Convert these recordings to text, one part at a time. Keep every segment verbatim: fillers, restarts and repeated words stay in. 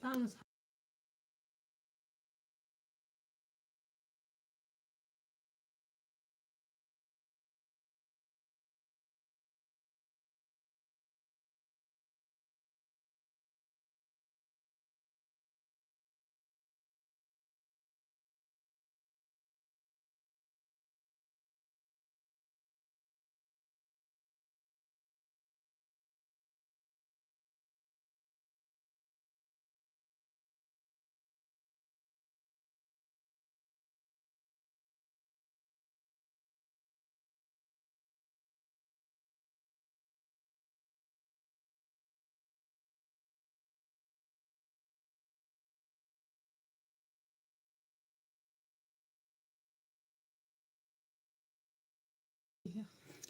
Tamo sa-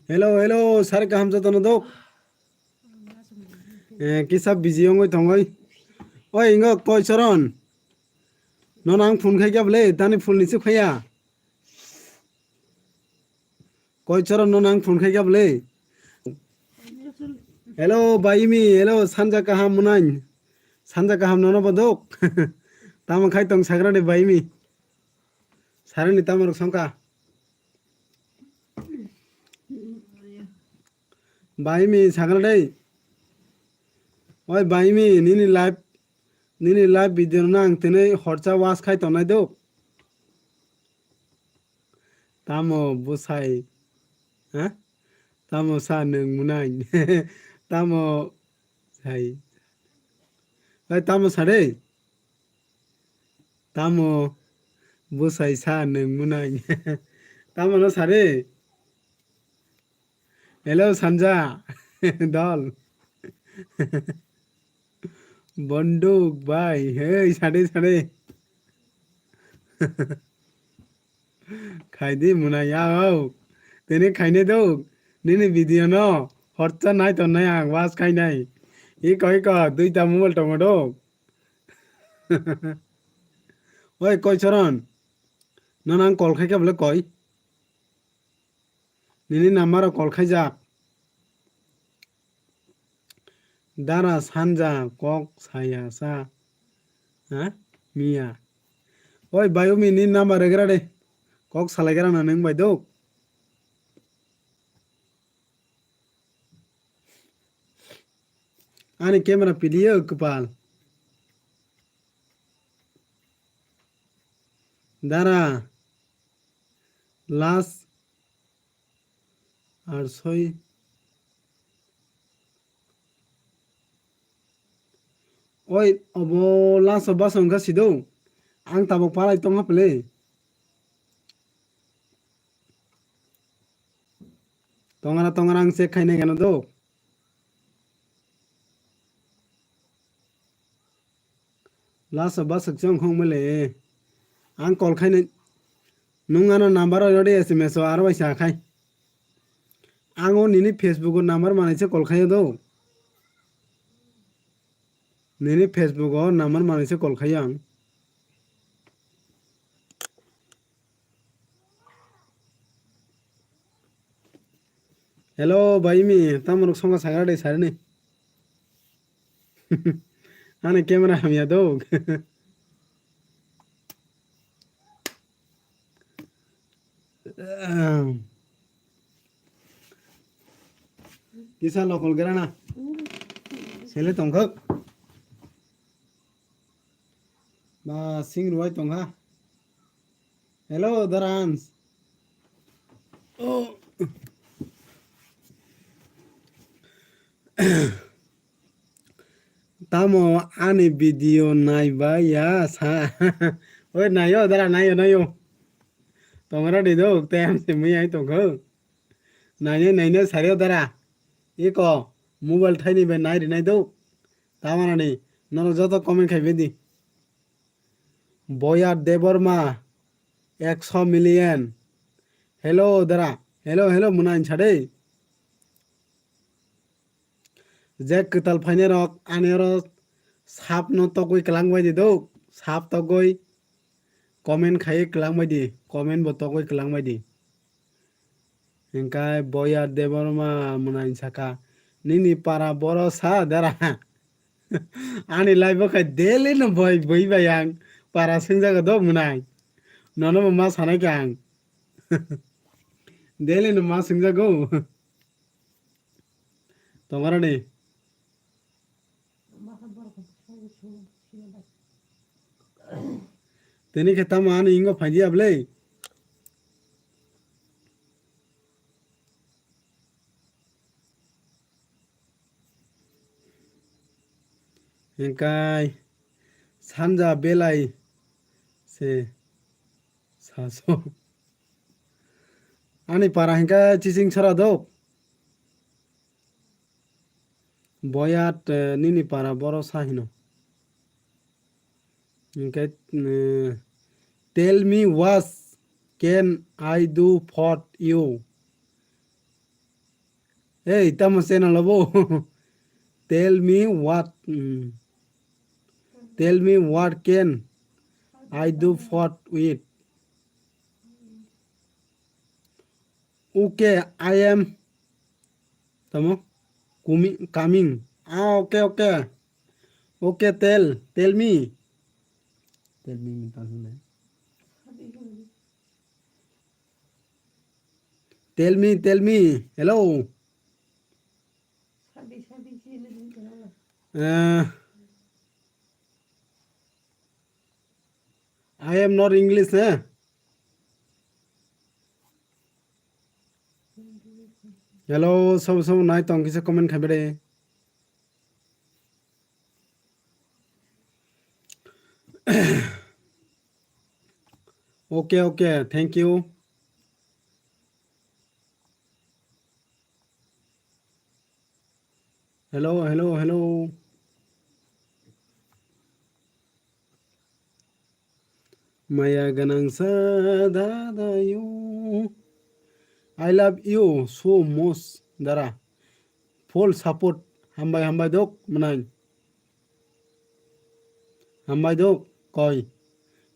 Hello, hello, sari kaham jotono dok. Eh, kisa busy wngwi tongoi. Oi, ingo koi Choron. Nono ang phone khai khe bwle, tani phone ni se khaya. Koi Choron, nono ang phone khai khe bwle. Hello, Baimi, hello, sanja kaham munain. Sanja kaham nono bodok. Tamo khai tong sagra de Baimi. Sarani tamo rok songka. Baimi sagra de. Oi Baimi, nini live, nini live video no ang tini horcha watch khai tongnai do. Tamo bwsai, ha? Tamo sa nwng mwnai? Tamo sai. Oi, tamo sa de. Tamo bwsai sa nwng mwnai? Tamo no sa de. Hello, Sanja. Dol. Bonduk bai. Hey, sade, sade. Khaidi mwnai ya, o. Tene khaine do. Nini video no. Horcha nai ton nai ang, was khai nai. Iko, iko, duita mobile tongo do. Oi, koi Choron. Nono ang call khai khe bole koi. Nini number o call khaijak. Dara sanja kok saya sa. Ha? Miya. Oi, Bayumi, nini number regra de. Kok salai gra na nwng bai do. Ani camera piliyo kwpal. Dara. Last. Ar soi. Oi, obo last o bus wngkha sido. Ang tabok palai tongha pele. Tongana, tongana ang check khainai gano do. Last o bus wngkha wngkha mele. Ang call khainai. Nung ano number o yodi S M S o aro bai sa khai. Ang o nini Facebook o number manai se call khaio do. Nini Facebook o number manai se call khaio ang. Hello, Baimi, tamo rok songa sagra de sarini. Ani camera hamya do. Kisa lokol gerana. Sele tongkho. Ba sing ruai tongha. Hello, Darans. Oh. Tamo ani video naibai ya sa. Oi, nayo, dara, nayo, nayo. Tongra di do, tem se mui ai tongkho. Naine, naine, sario, dara. Iko, mobile thaini bai nai rinai do. Tamanani, nono joto comment khai bedi. Boyar Debbarma, ekso million. Hello, dara. Hello, hello, muna insa de. Je kwtal phainai rok ani oro sap no togwi kwlang bai di do, sap togwi comment khai kwlang bai di, comment bo togwi kwlang bai di. Hingkai Boyar Debbarma mwnai saka, "Nini para boro sa dara?" Ani live o khai daily no boi boi bai ang para swngjago do mwnai. Nono bo ma sanai kha ang. Daily no ma swngjago. Tongarani. Tini khe tamo ani ingo phaidi ablei. Hingkai sanja belai se saso. Ani para hingkai chising sora dok. Boyat, eh, nini para boro sa hino. Hingke, eh, tell me what can I do for you? Hey, tamo channel obo. Tell me what, mm, tell me what can I do for it? Okay, I am Tamo? Kumi-, coming. Ah, okay, okay. Okay, tell, tell me. Tell me, me tell me. Tell me, tell me. Hello. Uh, I am not English, eh? Hello, sobo sobo nai tong kisa comment khai bede. Okay, okay, thank you. Hello, hello, hello. Maya ganang sa dada you. I love you so much, dara. Full support. Hambai, hambai dok, manai. Hambai dok, koi.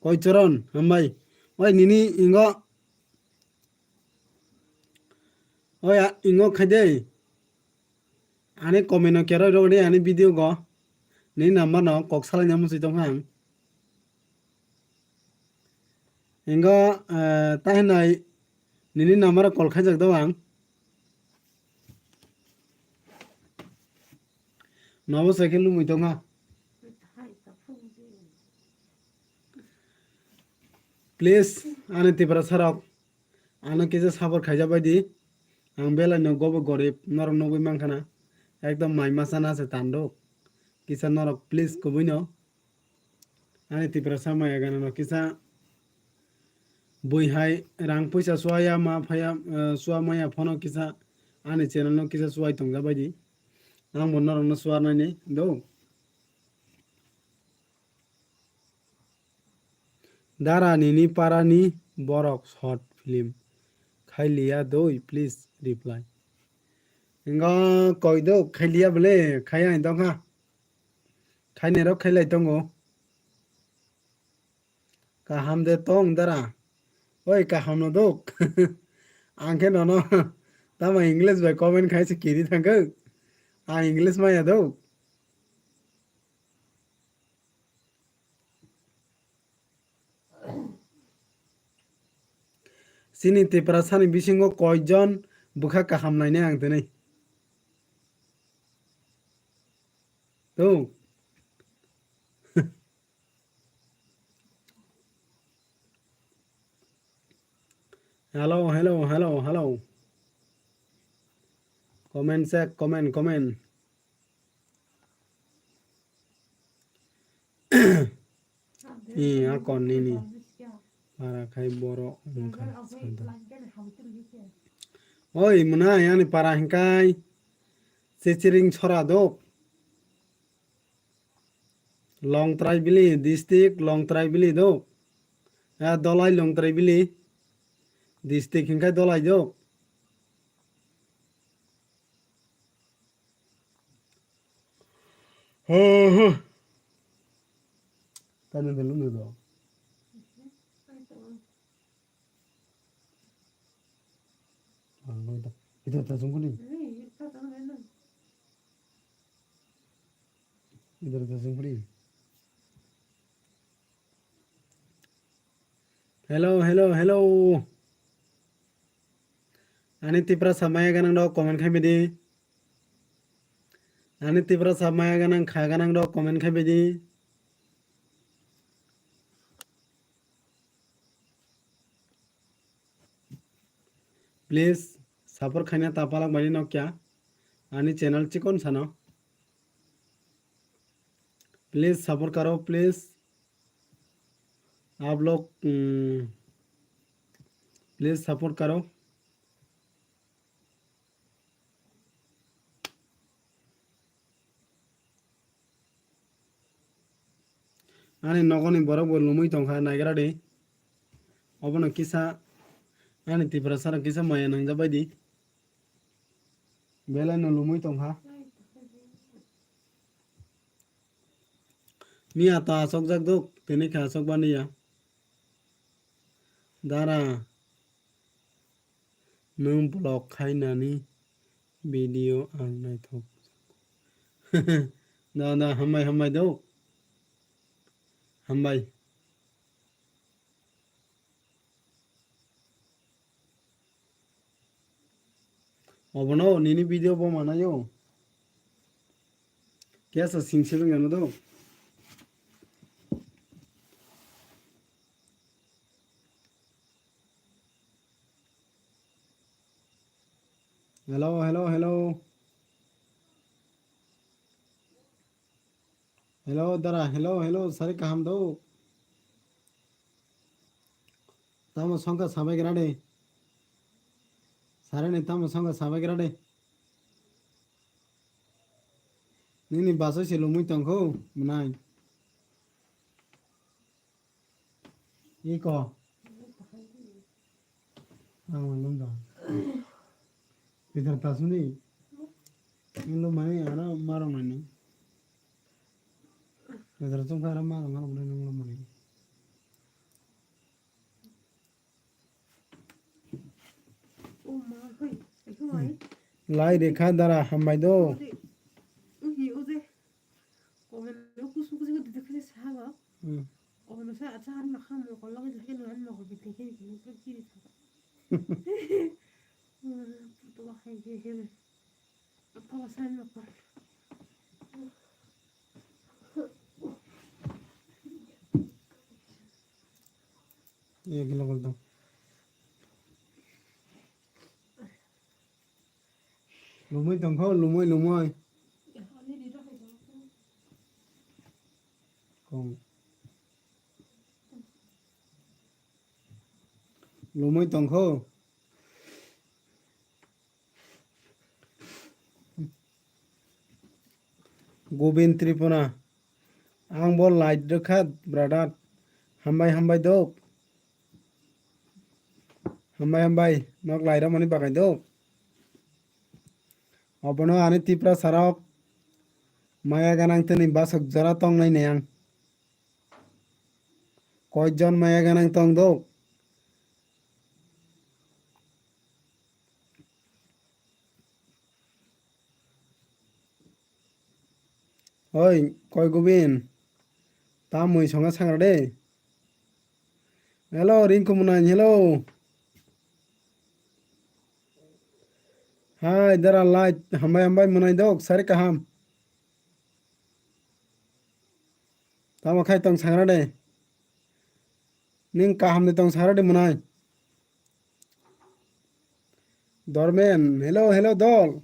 Koi choron, hambai. Oi, nini ingo. Oi, a-, ingo khai dei. Ani comment no keroi rw de ani video go. Ni number no kok salai na musi tong ang. Ingo, eh, ta hinai nini number call khaijak do ang. Nobo cycle lumui tong ha. Please, ani Tiprasa rok. Ano kisa support khaijak bai di. Ang belai no gobo gorib, norok nugui mankha na. Ekdom mai masa na se tando. Kisa norok please kubui no. Ani Tiprasa maya gana no kisa bui hai rang puisa suaya ma phaya, eh, sua maya phono kisa ani channel no kisa suai tongjak bai di. Ang bo norok no suar nai ni do. Dara nini para ni borok short film khai liya doi, please reply. Ingo koi do khai liya bole, khai ang dong ha. Khai ne rok khai lai tongo. Kaham de tong dara. Oi kaham no dok. Ang khe nono tamo English bai comment khai se kiri thangkho. Ang English maya dok. Chini Tiprasa ni bisingo koijon bwkha kaham nainai ang tini? Tung. Hello, hello, hello, hello. Comment check, comment, comment. Ni akon nini. Para khai boro wngkha sanda. Oi, mwnai, ani para hingkai. Chichiring sora dok. Longtrai bili, district Longtrai bili dok. Ya, Dolai Longtrai bili. District hingkai Dolai dok. Tani de lunu do. Ang noi da. Ito ta sungkuni. Hello, hello. Ani Tiprasa maya ganang rok comment khai bidi. Ani Tiprasa maya ganang kha ganang rok comment khai bidi. Please support khaina ta palak mani nokya. Ani channel chikon sano. Please support karo, please. आप लोग, हम्म, please support करो। Ani nogoni borok bo lumui tongkha, naigra di. Obono kisa ani Tiprasa rok kisa maya nangjak bai di. Belai no lumui tongkha. Miya to asokjak duk, tini khe asok baniya. Dara, nwng block khainani video ang naithok. Da, da, hambai, hambai duk. Hambai. Obono nini video bo manayo. Kesa singse bengano do. Hello, hello, hello. Hello, dara, hello, hello, sari kaham do. Tamo songkha sabai gra de. Sari ni tamo songkha sabai gra de. Nini basai se lumui tongkho, mwnai. Iko. Ang lum da. Peter tasuni. Ang lum mani ana marong nani. Peter tung kara marong marong nani lum mani. Lai rekha dara hambai do. Hmm. Ek kilo kol to. Lumui tongkho, lumui, lumui. Kom. Lumui tongkho. Gobind Tripura. Ang bo like rwkha, brother. Hambai, hambai dok. Hambai, hambai. Nok lai rwmani bagwi dok. Obono ani Tiprasa rok maya ganang tini basok jora tongnai ne ang. Koijon maya ganang tong dok? Oi, koi Gubin. Ta mui songa sangra de. Hello, Rinku Munai, hello. Hai, dara light, hambai, hambai, Munai dok, sari kaham. Tamo khai tong sangra de. Ning kaham de tong sangra de, Munai. Dormen, hello, hello, dol.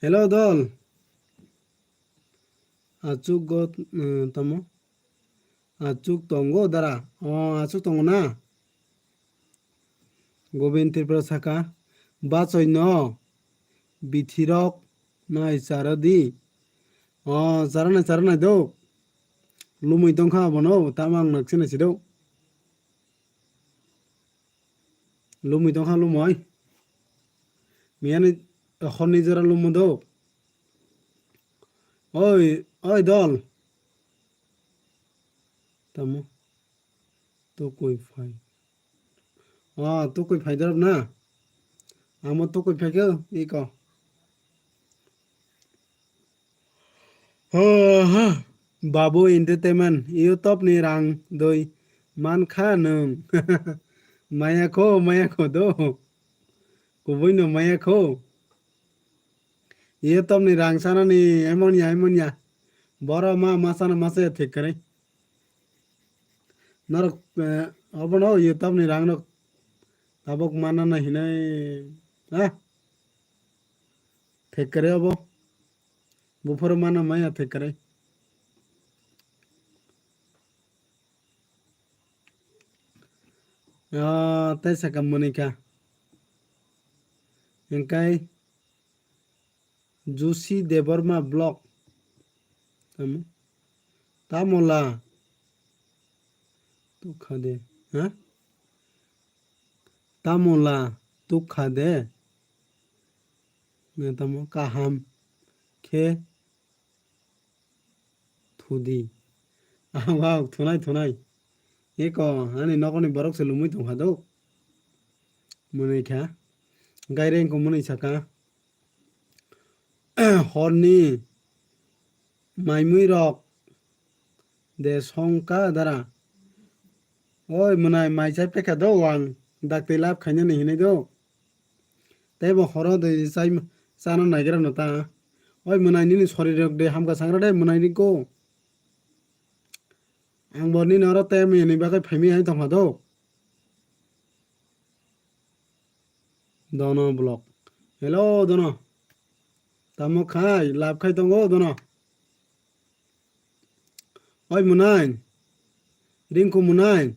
Hello, dol. Achuk got, eh, tamo? Achuk tongo, dara. Oh, achuk tongo na? Gobind Tripura saka, bachoi no, bithirok nai chara di. Oh, chara nai, chara nai do. Lumui tongkha abono, tamo ang nak sinai si do. Lumui tongkha lumui. Miyani horni jora lumo do. Oi, oi dol. Tamo. Tokoi phai. Ah, tokoi phai dorab na. Amo tokoi phai khe, iko. Ha, ha. Babu Entertainment, YouTube ni rang doi mankha nwng. Maya kho, maya kho do. Kubui no maya kho. YouTube ni rang sana ni emon ya, emon ya. Boro ma, ma sana ma saya thik kare. Norok, eh, obono YouTube ni rang no tabok mana na hinai. Ah. Thik kare obo. Buphuru mana maya thik kare. Ah, tei saka mwnwi kha. Hingkai Juicy Debbarma vlog. Tamo? Tamo la? Tukha de. Ha? Tamo la? Tukha de. Ne tamo kaham khe thudi. Ah, wow, thunai, thunai. Eko, ani nokoni borok se lumui tongkha do. Mwnwi kha. Gaireng ko mwnwi saka. Horni maimui rok de songka dara. Oi mwnai mai chai pekha do ang dakti lab khainani hinui do. Tei bo horo de chai chana naigra no ta. Oi mwnai nini sorirok de hamka sangra de mwnai ni ko. Ang bo nini oro tei mwnai ni bagwi phaimwi hai tongkha do. Dono vlog. Hello, Dono. Tamo khai, lab khai tongo, Dono. Oi, Munain. Rinku Munain.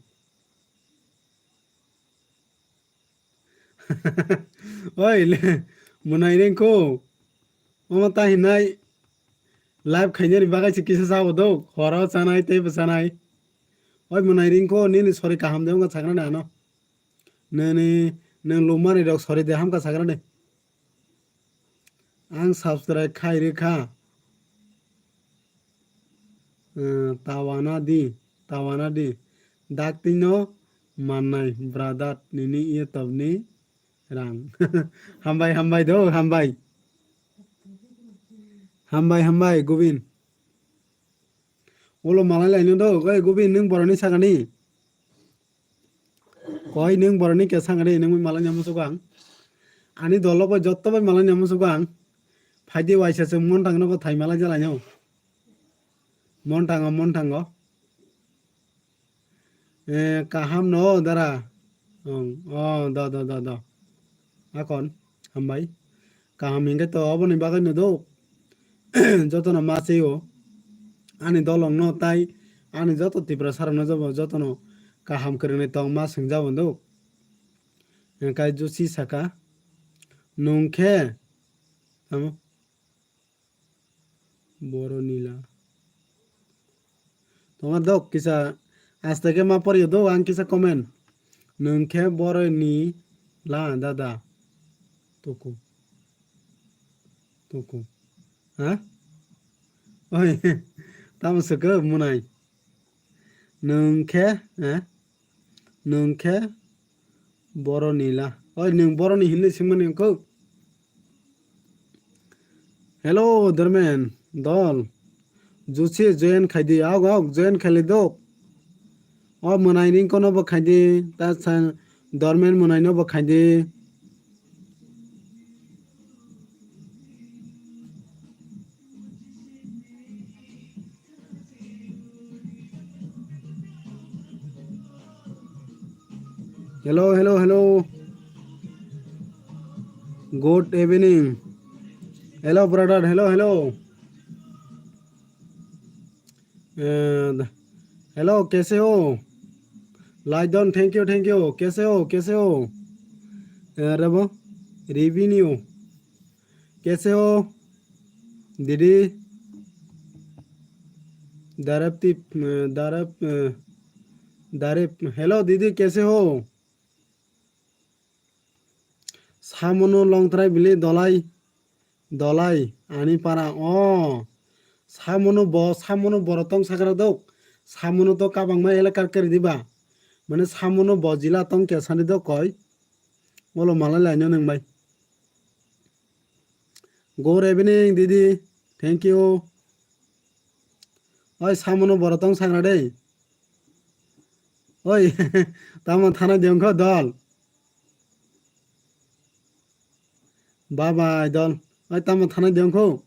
Oi, le, Munain Rinku. Omo ta hinai. Live khainani bagwi se kisa sabo do. Horo chanai, teibo chanai. Oi, Munain Rinku, nini sori kaham de wngkha sakrani ano. Nini, nwng lukmani rok sori de hamkha sakrani. Ang subscribe khai rwkha. Eh, tawana di, tawana di. Daktino mannai, brother, nini YouTube ni rang. Hambai, hambai do, hambai. Hambai, hambai, Gubin. Ulo malai laino do, oi Gubin, nwng boroni sakani. Koi nwng boroni kesa ngari nwng bai malai namo sugo ang. Ani dolo bai jotto bai malai namo sugo ang. Phaidi waisa se montang no thai malai jalai no. Montango, montango. Eh, kaham no dara. Ong, oh, do, do, do, do. Akon, hambai. Kaham hingke to oboni bagwi no do. Jotono ma se o. Ani dolong no tai ani joto Tiprasa rok no jobo jotono kaham kwrwngni tong ma swngjabo do. Hingkai Jusi saka, nwng khe, tamo? Boro nila. Tongma dok kisa aste khe ma poriyo do ang kisa comment. Nwng khe boro ni la dada. Tuku. Tuku. Ha? Oi. Tamo swkhe munai. Nwng khe, ha? Nwng khe boro nila. Oi, nwng boro ni hinwi swngmani wngkuk? Hello, Dormen, dol. Jusi join khaidi, aog, aog, join khaili dok. O mwnai ringko no bo khaidi, ta sa Dormen mwnai no bo khaidi. Hello, hello, hello. Good evening. Hello, brother. Hello, hello. And hello, kaise ho? Laidon, thank you, thank you. Kaise ho? Kaise ho? Eh, Rebo? Revenue. Kaise ho? Didi? Darep tip, eh, darep, eh, darep. Hello, didi, kaise ho? Samono longtrai bili dolai, dolai, ani para. O, samono bo, samono boro tong sakra dok. Samono to kabangma elakar kari diba. Mane samono bo jila tong kya sani dok koi. Olo malai laino nang bai. Good evening, didi. Thank you. Oi, samono boro tong sakna de. Oi, tamo thanai de wngkho dol. Bye bye dol. Oi, tamo thanai de wngkho.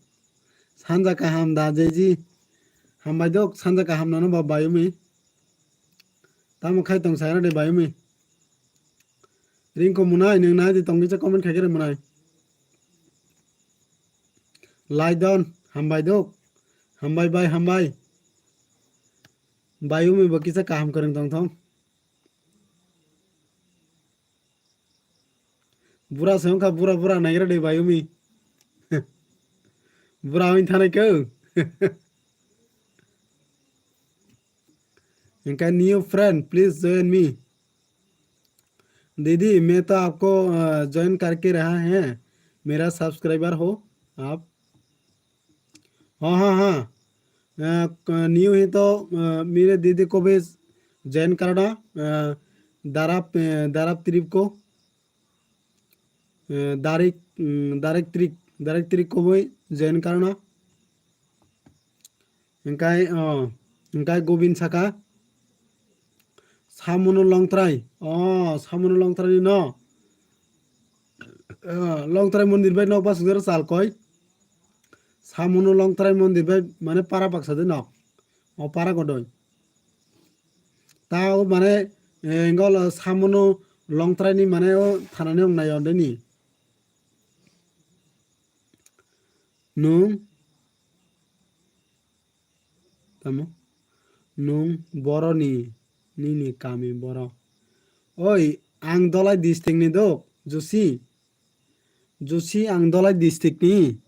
Sanja kaham da jeji. Hambai dok, sanja kaham nano ba bayumi. Tamo khai tong sakna de bayumi. Ringko munai, nwng nai di tong kisa comment khai kere munai. Lai don, hambai dok. Hambai bai, hambai. Bayumi bo kisa kaham kwrwng tong thong. Bura se wngkha, bura, bura naigra de bayumi. Bura wng thanai kau. Hingkha new friend, please join me. दीदी, मैं तो आपको, अ, ज्वाइन करके रहा है, मेरा सब्सक्राइबर हो आप। हाँ, हाँ, हाँ। अ, क-, न्यू है तो, अ, मेरे दीदी को भी ज्वाइन करना, अ, दारा, अ, दारा ट्रिप को। Eh, Darik, mm, Darik Trik, Darik Trik kubui join karna. Hingkai, oh, hingkai Gobin saka. Samuno Longtrai. Oh, Samuno Longtrai no. Oh, Longtrai mondir bai nok basuk jero sal koi. Samuno Longtrai mondir bai mane para baksa de nok. O para godoi. Ta o mane, eh, engol, eh, samono Longtrai ni mane o thanani ong nai o de ni. Nung tamo? Nung boro ni, nini kami boro. Oi, ang Dolai district ni dok, Josi. Josi ang Dolai district ni.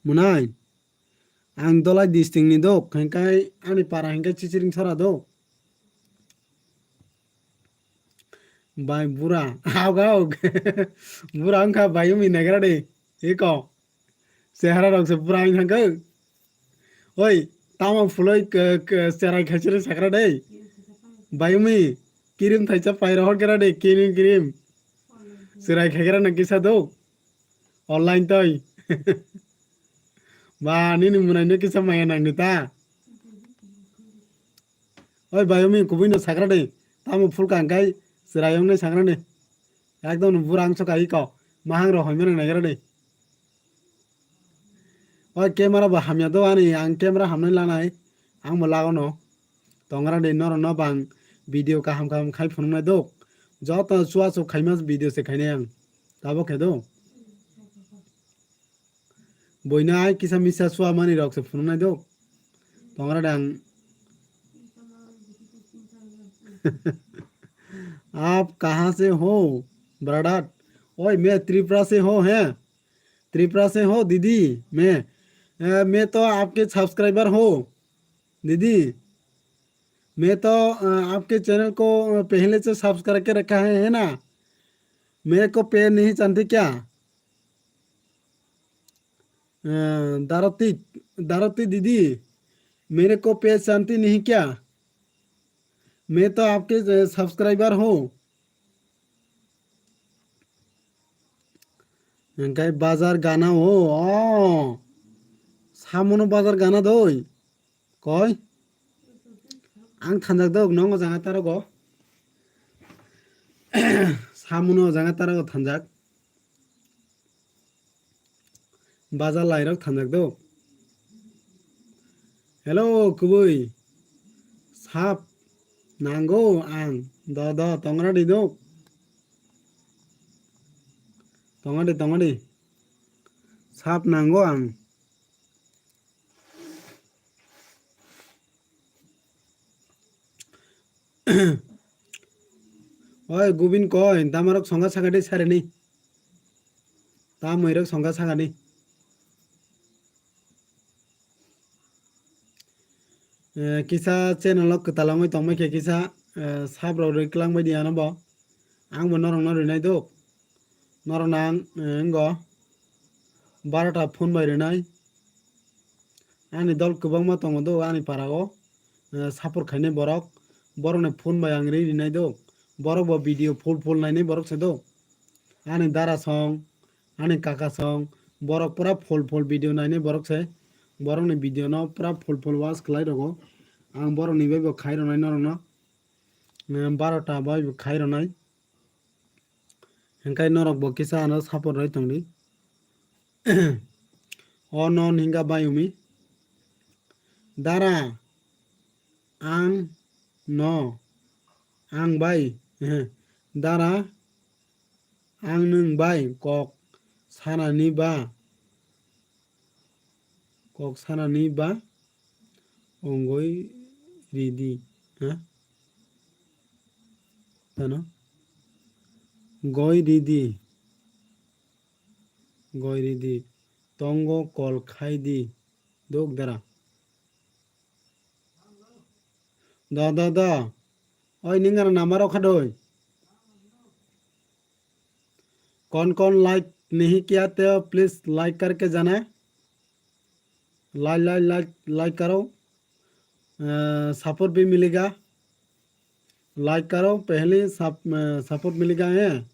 Munai. Ang Dolai district ni dok, hingkai ani para hingkai Chichiring sora dok. Bai bura, aog aog. Bura wngkha bai wngwi nagra de. Eko. Chehara rok se bura wng thangkha. Oi, tamo phuloi k-, k-, cherai khaisiri sakra de. Bai wngwi kirim thaisa paira hor kera de, kirim kirim. Cherai khaikra nang kisa dok. Online toi. Ba, nini munai no kisa maya nang ni ta. Oi, bai, umi kubui no sakra de. Tamo phul kang kai, chwrai ong nai sakra de. Ekdom no bura ang soka iko. Mahang ro hoi mano nagra de. Oi, camera bo hamya do ani, ang camera hamnai lanai. Ang bo lago no. Tongra de noro no bang video kaham kaham khai phunung nai dok. Joto chua chuk khaima video se khainai ang. Tabo khe do. Boina ai kisa misa sua mani rok se phunuk nai do. Tongra dang. आप कहाँ से हो, ब्रदर? ओए, मैं त्रिपुरा से हो, हैं? त्रिपुरा से हो, दीदी? मैं, अ, मैं तो आपके सब्सक्राइबर हो, दीदी। मैं तो, अ, आपके चैनल को, अ, पहले से सब्सक्राइब करके रखा है, है ना? मेरे को पे नहीं जानते क्या? अ, दारती, दारती दीदी, मेरे को पे जानती नहीं क्या? मैं तो आपके, अ, सब्सक्राइबर हूँ। Hingkai bazar gana o, o. Samono bazar gana doi. Koi? Ang thanjak dok, nongo janga tarogo. Samono janga tarogo thanjak. Bazar lairok thanjak do. Hello, kubui. Sap nango ang. Do, do, tongra di do. Tongra di, tongra di. Sap nango ang. Oi, Gubin koi, tamarok songkha sakadi sarini. Tamwirok songkha sakadi. Eh, kisa channel o kwtal wngwi tongmai khe kisa, eh, sap rok rwi kwlangbai di ano bo. Ang bo norok no rinai do. Norok nang, eh, wnggo. Barota phone bai rinai. Ani dol kwbangma tongo do ani para o, eh, support khainai borok. Borok ni phone bai ang ri rinai do. Borok bo video full full nainai borok se do. Ani dara song, ani kaka song, borok pura full full video nainai borok se. Borok ni video no pura full full watch khlai rogo. Ang borokni bai bo khai rwnai norokno. Eh, barota bai bo khai rwnai. Hingkai norok bo kisa ano support rwui tongdi. O non hinga bai umi. Dara, ang no, ang bai, eh, dara, ang nwng bai kok sanani ba, kok sanani ba ongoi ridi, ha? Tano? Goi ridi. Goi ridi. Tongo kol khai di. Dok dara. Da, da, da. Oi, ning ano number o khadoi. कौन कौन लाइक नहीं किया तो please like करके जाना. Like, like, like, like करो. अ, सपोर्ट भी मिलेगा. लाइक करो, पहले सप-, अ, सपोर्ट मिलेगा है.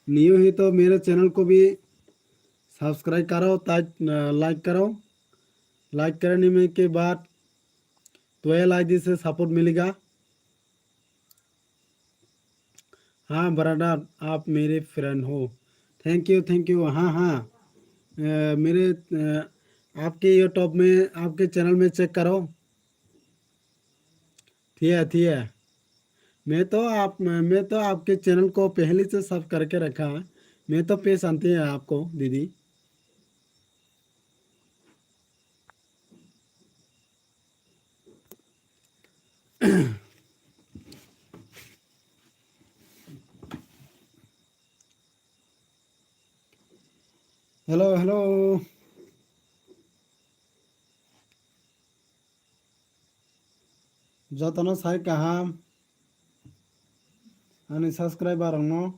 न्यू है तो मेरे चैनल को भी सब्सक्राइब करो, ताकि, अ, लाइक करो. लाइक करने में के बाद ट्वेल्व आईडी से सपोर्ट मिलेगा. हाँ ब्रदर, आप मेरे फ्रेंड हो. Thank you, thank you. हाँ, हाँ. अ, मेरे, अ, आपके यूट्यूब में, आपके चैनल में चेक करो. ठीक है, ठीक है. मैं तो आप, मैं तो आपके चैनल को पहले से सब करके रखा है. मैं तो पेश आते हैं आपको, दीदी. Hello, hello. Jotono sai kaham. Ani subscriber rokno.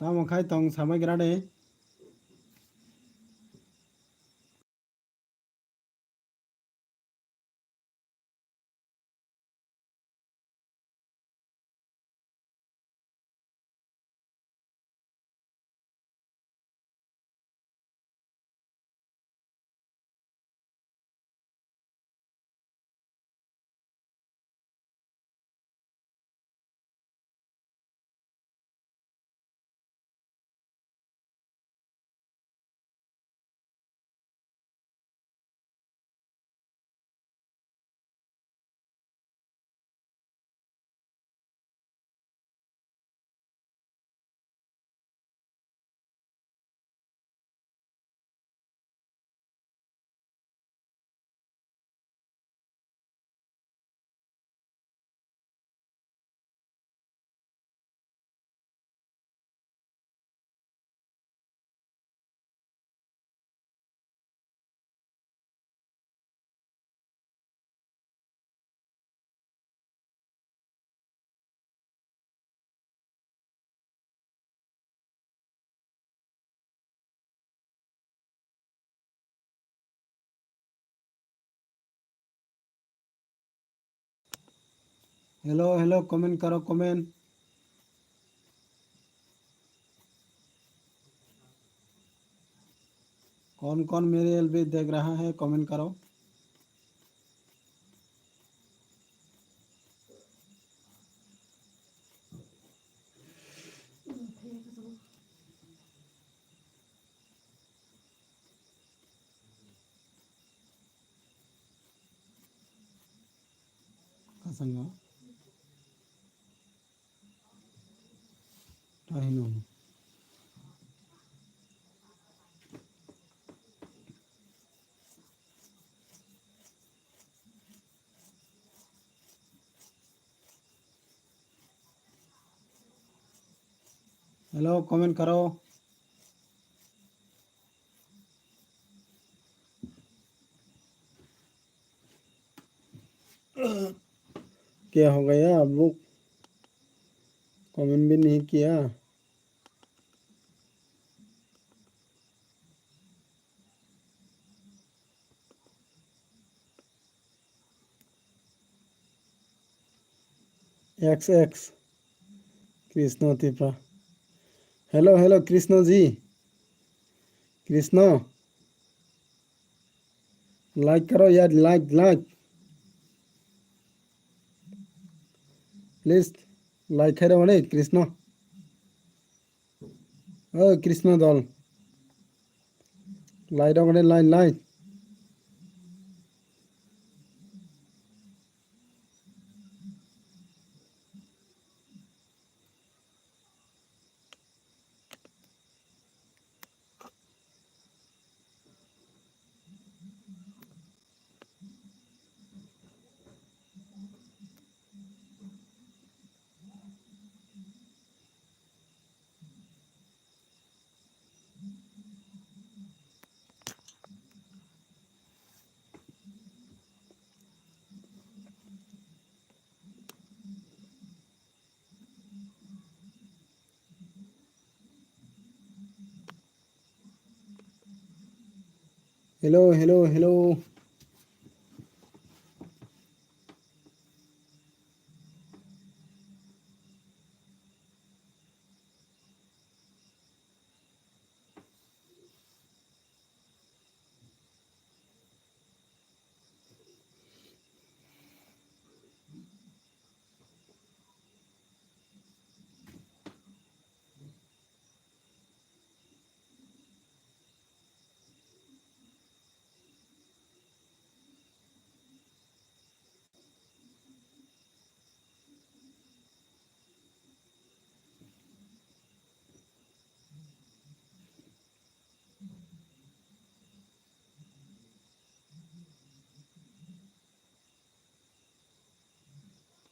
Tamo khai tong samai gra de. Hello, hello, comment करो, comment. कौन कौन मेरे एलबी देख रहा है, कमेंट करो. Kasanga. Tahino. Hello, comment करो. क्या हो गया अब वो कमेंट भी नहीं किया. X X Krishna Tripura. Hello, hello, Krishna ji. Krishna. Like karo yaar, like, like. Please, like khairo mane Krishna. Oh, Krishna dol. Like rok mane like, like. Hello, hello, hello.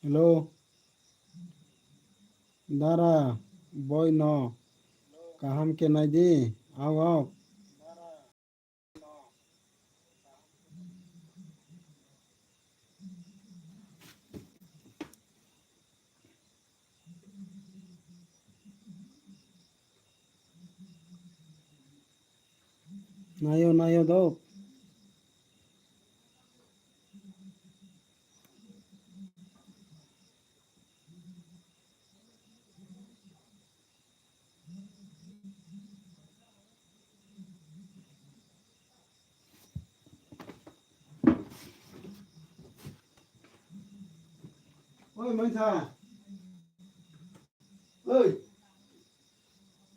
Hello. Dara, boi no. Kaham khe nai di. Ao, ao. Naio, naio dok. Oi, mansa. Oi.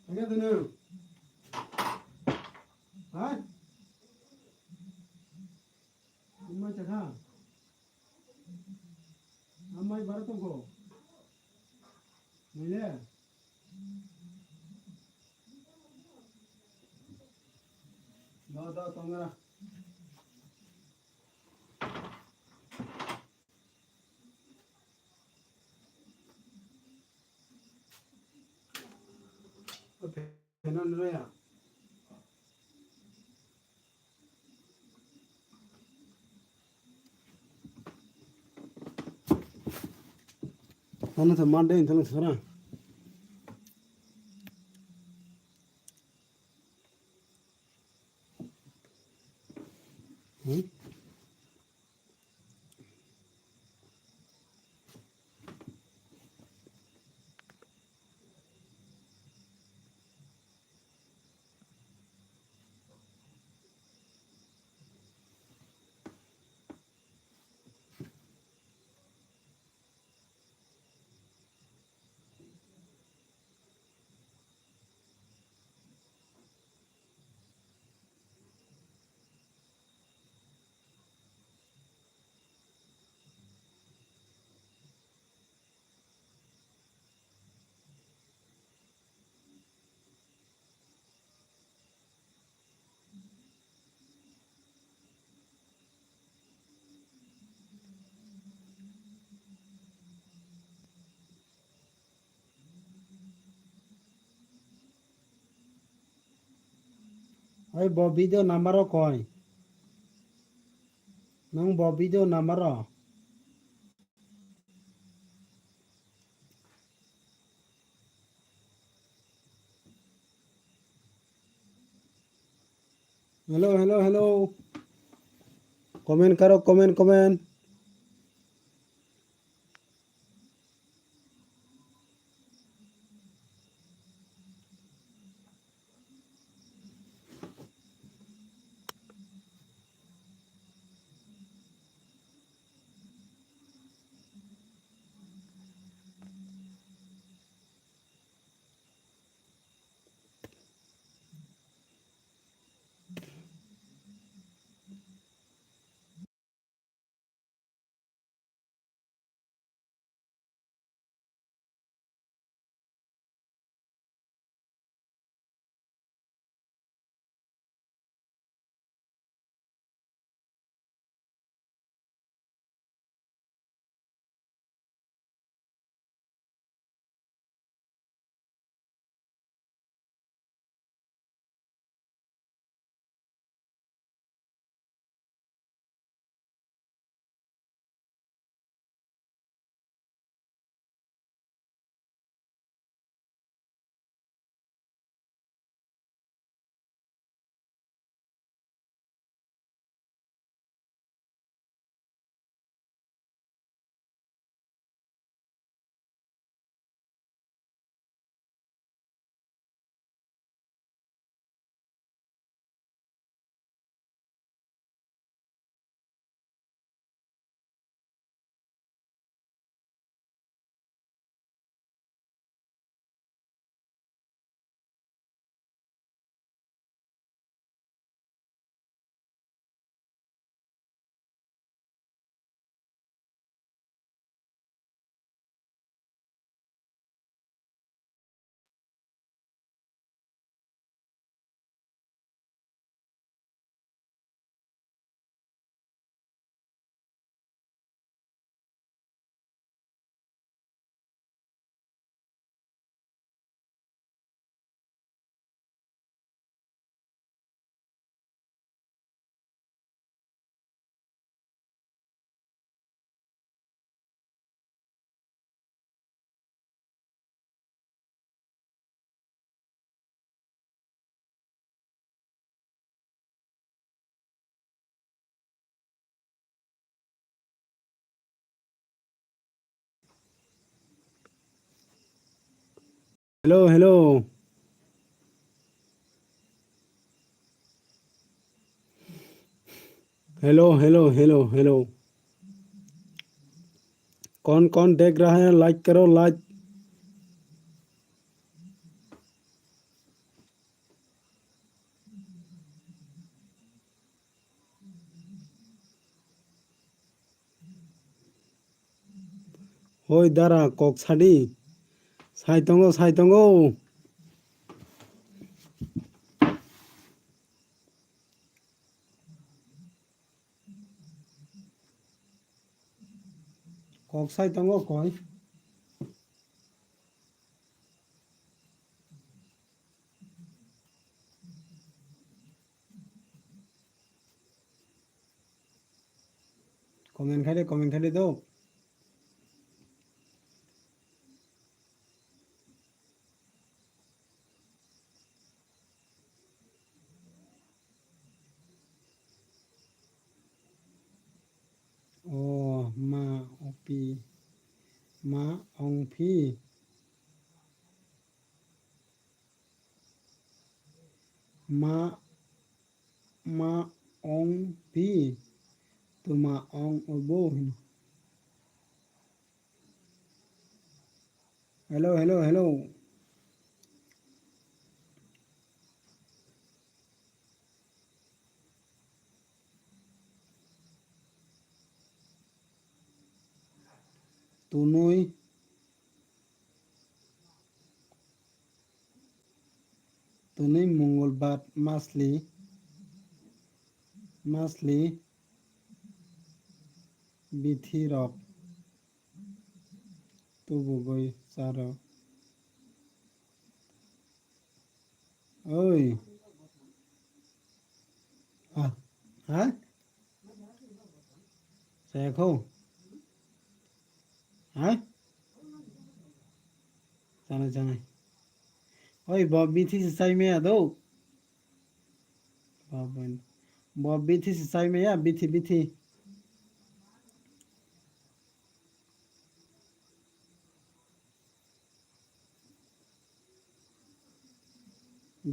Thangya dunu. Ha? Mansa kha. Amai bara tongko. Nile. Da, da, tongra. Phenan raya. Ano tha mande inthalang sara. Hmm? Oi, bo video number o koi. Nang bo video number o. Hello, hello, hello. Comment karo, comment, comment. Hello, hello. Hello, hello, hello, hello. कौन कौन देख रहा है, like करो, like. Hoi dara, kok sadi. Sai tongo, sai tongo. Kok sai tongo koi. Comment khai de, comment khai de do. O ma, o pi, ma ong phi. Ma, ma ong phi. Tuma ong obo hino. Hello, hello, hello. Tunui, tunui Mongolbar masli, masli bithi rok. Tubugwi charo. Oi. Ha? Ha? Chaya kho? Ha? Chanai, chanai. Oi, bo bithi se chai maya do. Bo bithi se chai maya, bithi, bithi.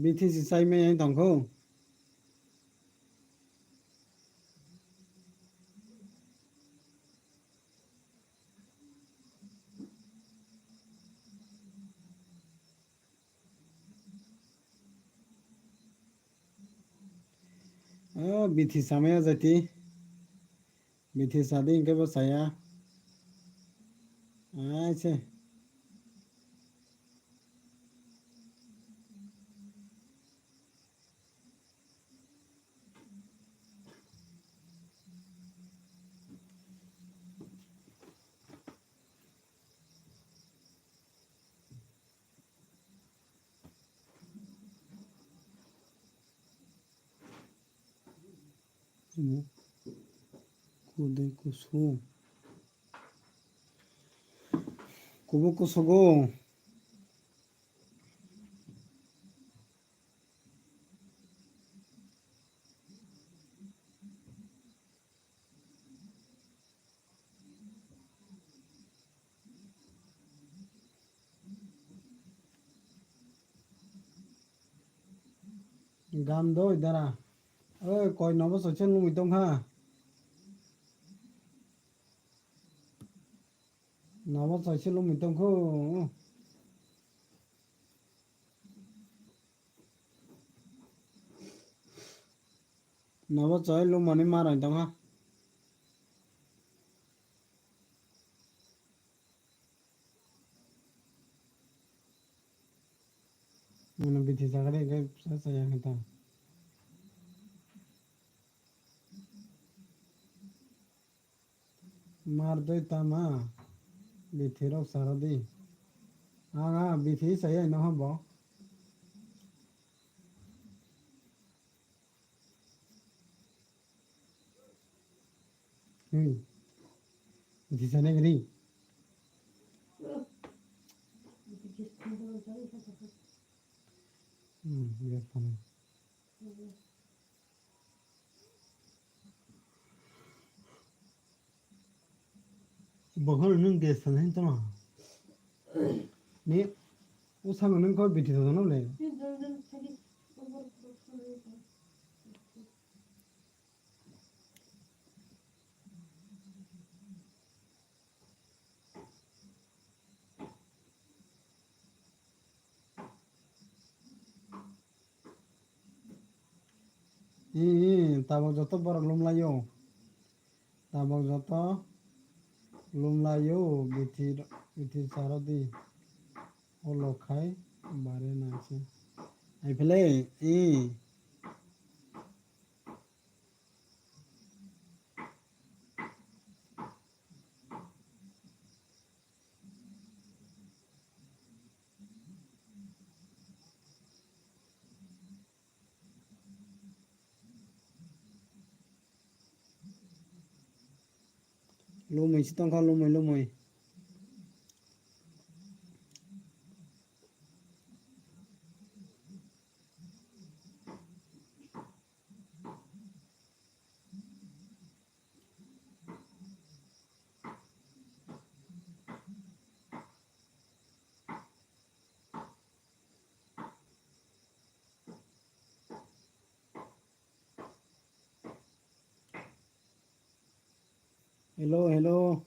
Bithi se chai maya tongkho. O bithi samaya jati. Bithi sadi hingke bo saya. Aise. Kubu kusu. Kubu kusugo. Gam doi dara. Oi, koi nobo soichon lungwi tongkha. Nobo soichon lungwi tongkho. Nobo choi lungmani ma roi tongkha. Mano bithi chakri ke sa saya kata. Mar doi tama, bithi rok saro di. Ang a bithi saya no habo. Hmm. Bithi sana gri. Hmm, biar panas. Bokhol nwng gas sana hin tama. Ni O samo nwng kok biti tongthokno le. Ih, ih, tabok joto borok lumlaio. Tabok joto lumlaio, bithi, bithi charodi. Ulo khai bare nangsi. Ai phele, ih. Lumui si tongkha, lumui, lumui. Hello, hello.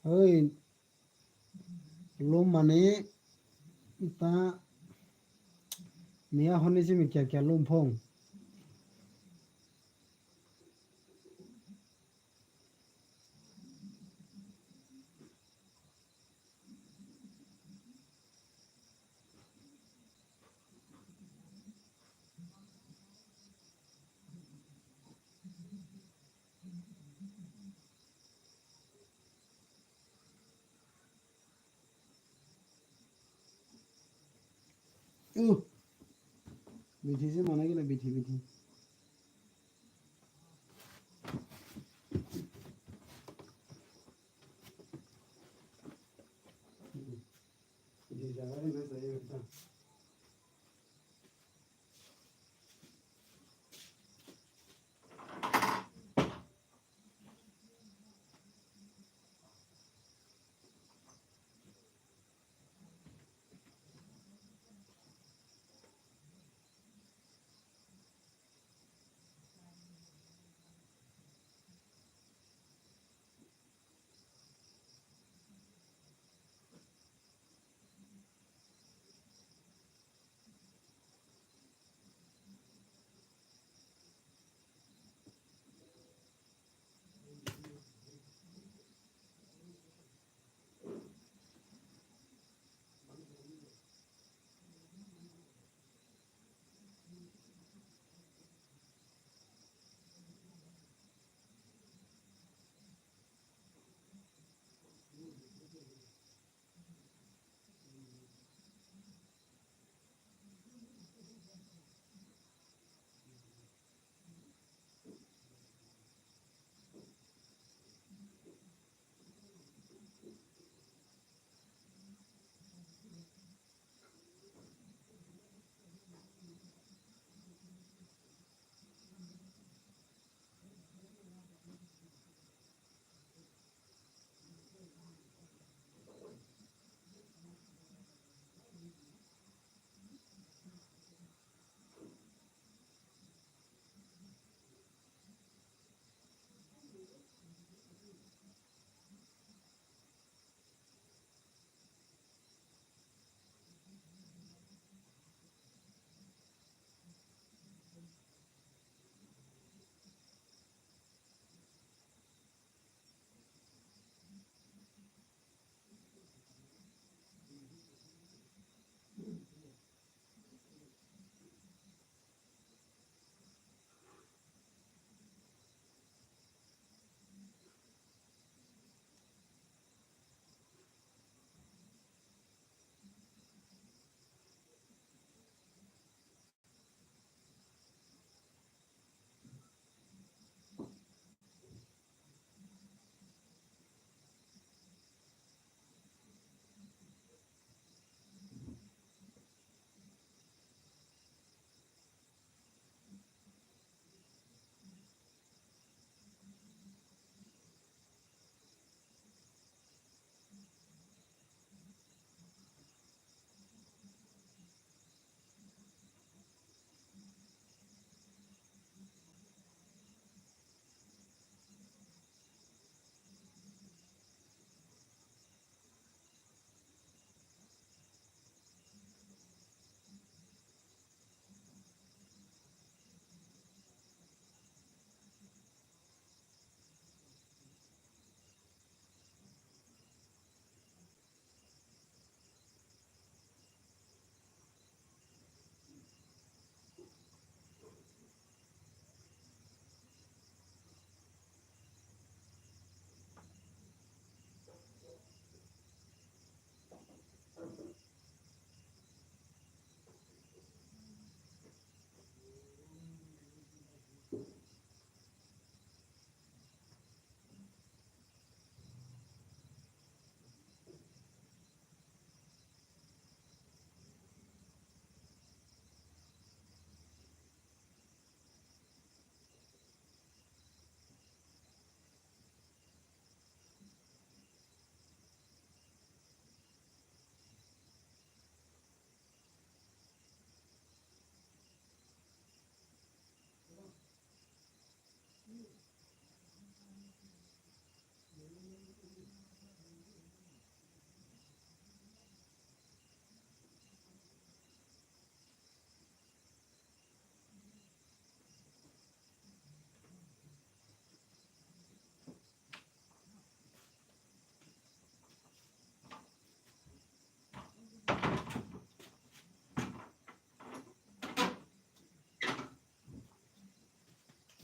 Oi, lum mani ta miya honi simi kya kya lum phong. Uh. Bithi se mana gila bithi bithi.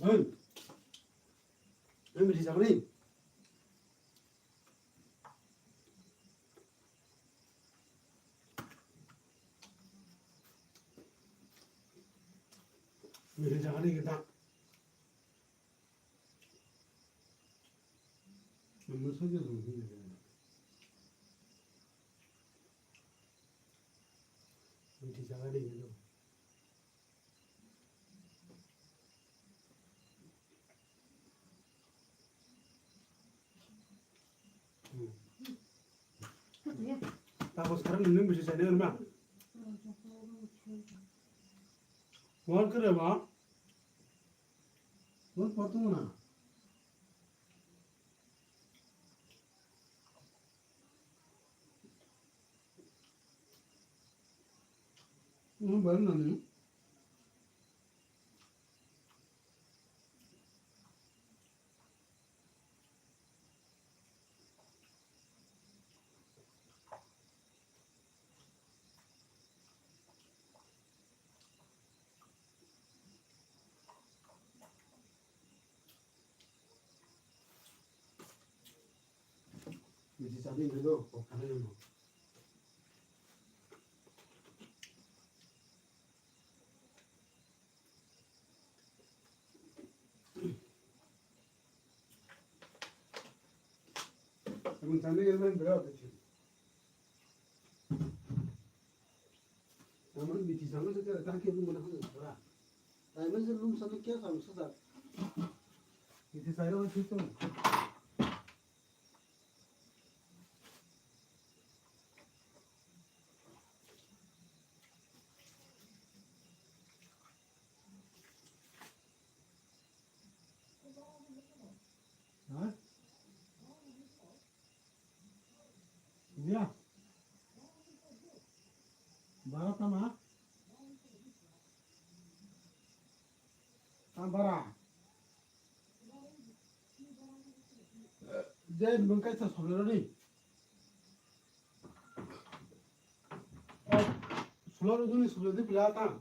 Hey. Hey, misi chakri. Misi chakri kita. Ang no sojak rong hwnwi rwgwi. Misi chakri kita. Tapos karang nini bisi sani ma. Wal kere ba. Wal patung na. Wal baru nani. Misi chadi nai do, kok thani nai do. Ang thani nai do, bera ote chini. Taman biti sama se kera tangke lu mana hana pura. Taman se lum sama kya sama se tak. Biti saya lo situ. Ha? Dia. Bara tama. Tama bara. Jai bengkai sa sobrero ni. Sobrero ni sobrero di pila ta.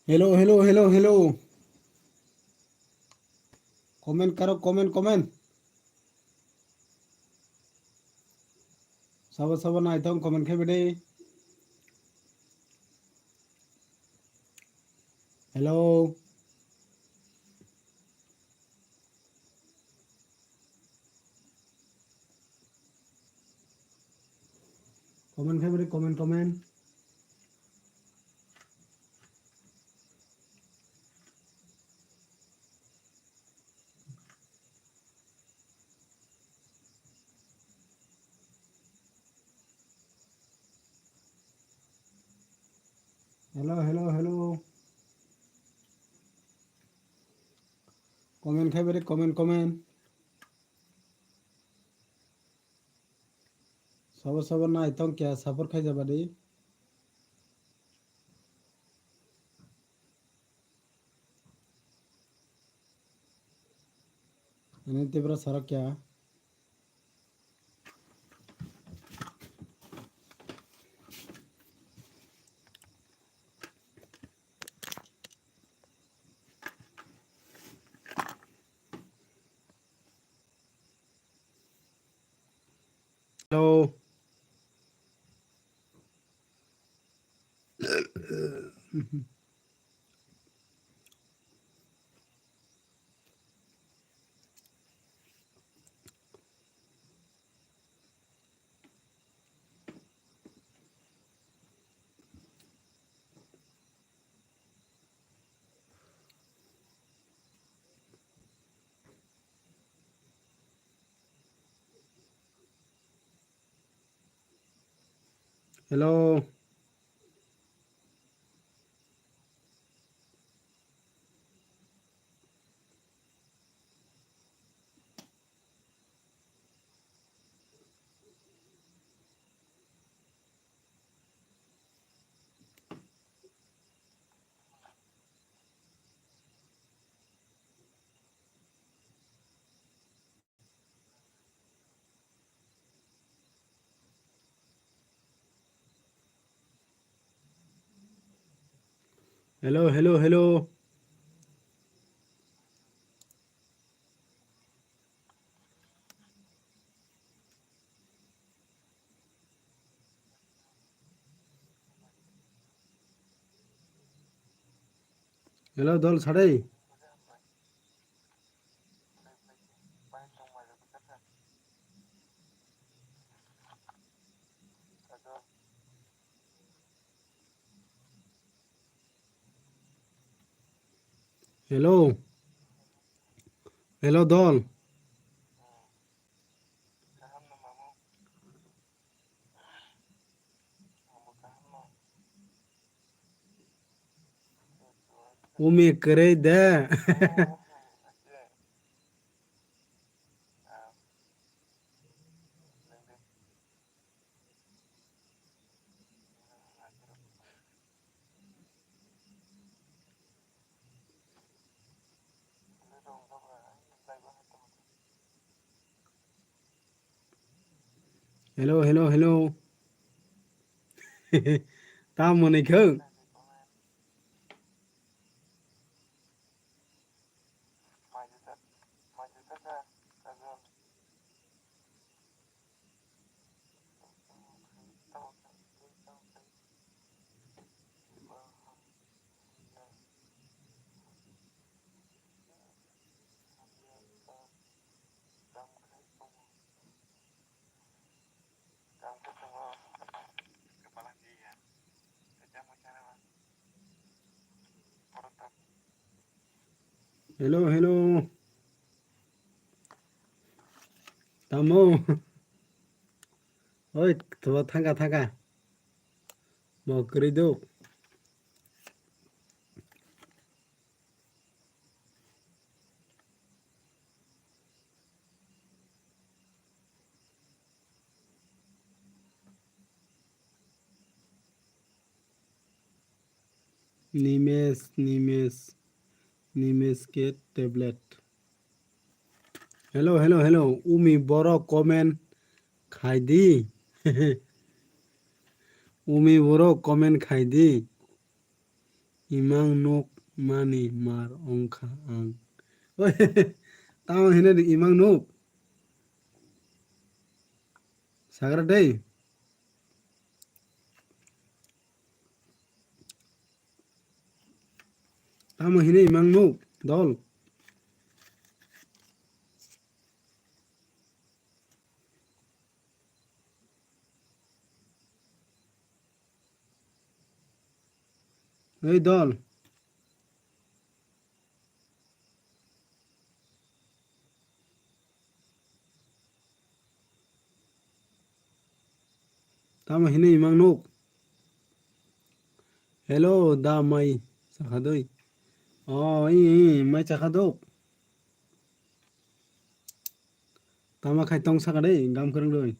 Hello, hello, hello, hello. Comment karo, comment, comment. Sabo, sabo naithok, comment khai bede. Hello. Comment khai bede, comment, comment. Hello, hello, hello. Comment khai bede, comment, comment. Sabo sabo naithok kya support khai jabadi. Ani Tripura sarok kya. Hello. Hello. Hello, hello, hello. Hello, dol sadai. Hello. Hello, dol. Umi kwrwi de. Hello, hello, hello. Tamo ni khung. Hello, hello. Tamo. Oi, to thangka, thangka. Mo kwrwi do. Nimesh, Nimesh, Nimesh ke tablet. Hello, hello, hello. Umi borok comment khai di. Umi borok comment khai di. Imang nuk mani mar ongkha ang. Oi, tamo hino di imang nuk. Sagra dei. Tamo hino imang nuk, dol. Ei dol. Tamo hino imang nuk. Hello, da mai chakha doi. O, i, i, mai chakha dok. Tamo khai tong saka dei, gam kwrwng doi.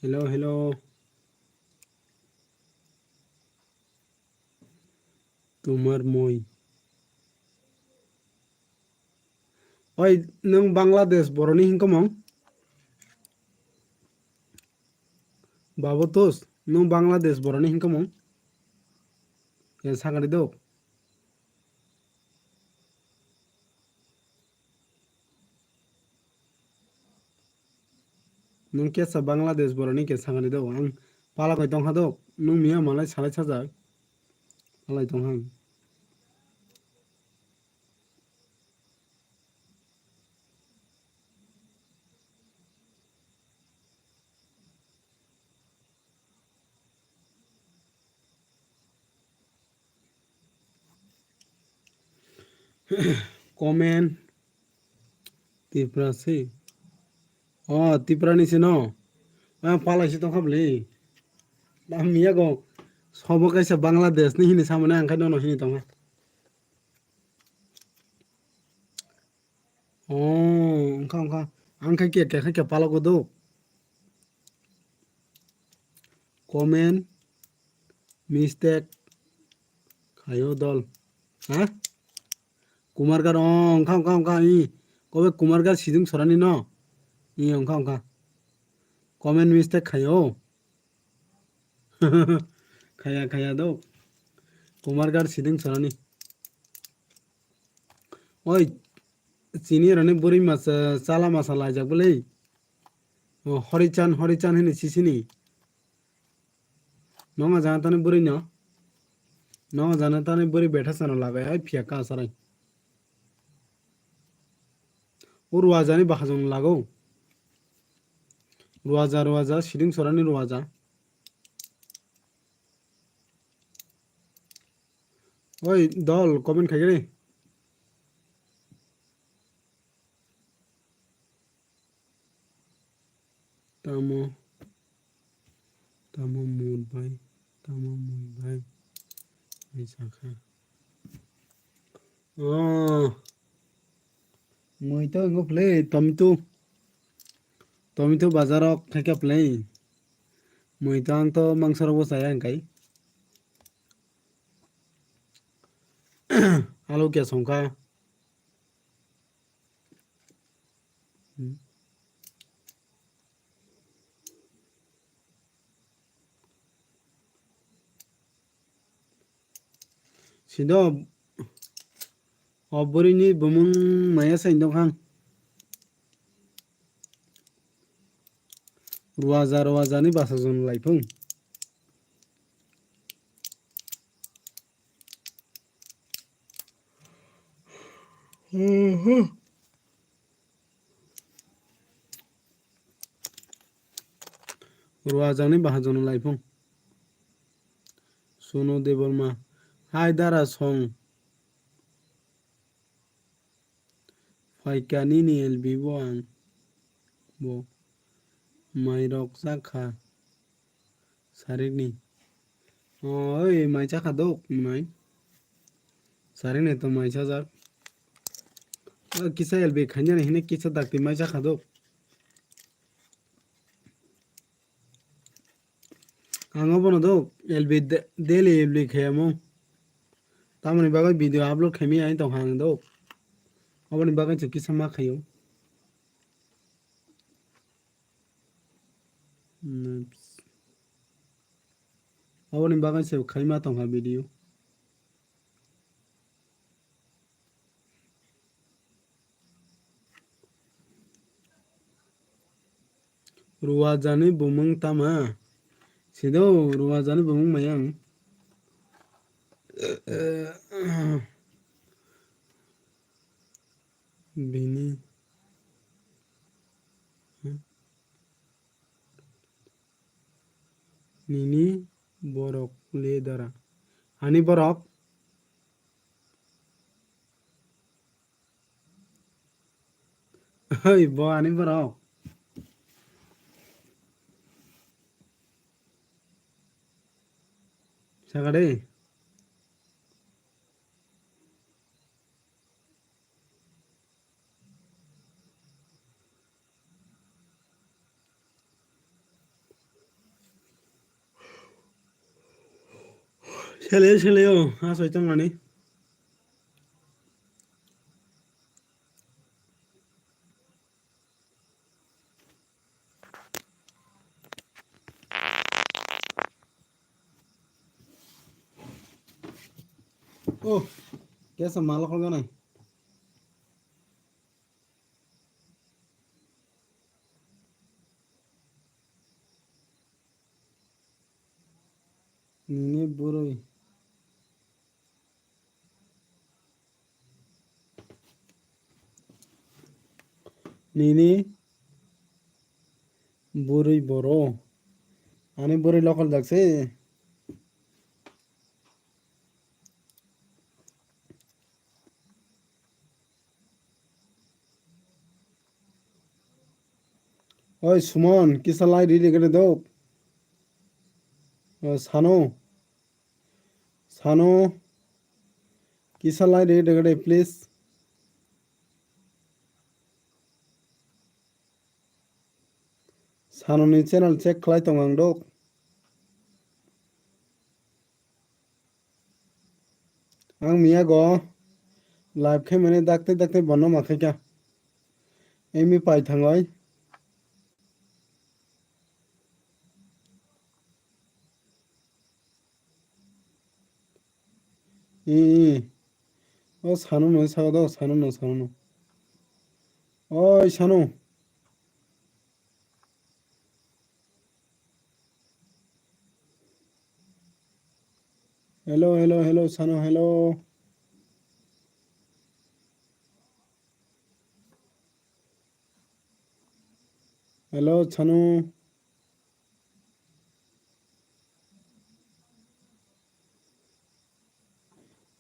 Hello, hello. Tumar moi. Oi, nwng Bangladesh boroni hinkomong? Babu Tus, nwng Bangladesh boroni hinkomong? Ke sakari dok. Nwng kesa Bangladesh boroni ke sakari dok. Ang palakoi tongkha dok. Nwng miya malai salai sajak. Palai tongkha ang. Comment. Tipra se. O, Tipra ni se no. Ah, palai se tongkha bwle. Dam miya go. Sobo kaisa Bangladesh ni hini samani ang khai nono hini tongkha. Oh, wngkha, wngkha. Ang khe khe, khe, khe, khe palogo do. Comment mistake khaio dol. Ha? Kumargar, oh, wngkha, wngkha, wngkha, i. Kobe Kumargar sidung sorani no. I, wngkha, wngkha. Comment mistake khaio. Khaya, khaya do. Kumargar sidung sorani. Oi, chini rani buri masa, chala masa laijak bwle. O, Horichan, Horichan hini sisini. Nonga jana tani buri no. Nonga jana tani buri betha sana lagai, ai phiya ka sarai. O ruajani bahajong lago. Ruaja, ruaja, siding sorani ruaja. Oi, dol, comment khaigani. Tamo, tamo mut bai, tamo mui bai, bai sakha. Oh, mui to wngkha phle, tomato. Tomato bazar o khaikha phle. Mui to ang to mangsa rok bo chaya hwnkhai. Alu khe songkha. Sido o bwrwini bumung maya sai dok hang. Ruaja, ruaja ni basa jon lai phung. Ruajani bahajono laifung. Sunu Debbarma. Hai dara song. Phaikha nini L B bo ang. Bo. Mairok chakha. Sarikni. Oi, mai chakha dok, mai. Sarikni to mai chajak. O kisa L B khainani hine kisa dakti mai chakha dok. Ang obono dok, L B de-, daily L B khayamo. Tamoni bagwi video upload khaimani ani tongkha ang do. Aboni bagwi se kisa ma khaio. Aboni bagwi se khaima tongkha video. Ruwajani bumung tama? Sido ruwajani bumung mayang. Bini. Nini borok le dara. Ani borok. Oi, bo ani borok. Sakade. Sele, sele, o, asai tongmani. Oh, kesa malok holganai. Nini bwrwi. Nini bwrwi boro. Ani bwrwi lokol jak se. Oi Sumon, kisa lai ri ri gane dok. O, Sano. Sano. Kisa lai ri ri gane, please. Sanoni channel check khlai tong ang dok. Ang miya go live khe mane dakte dakte bono ma khaikha. Emi pai thangoi. I, i. O Sano no sa do, Sano no, Sano no. Oi Sano. Hello, hello, hello, Sano, hello. Hello, Sano.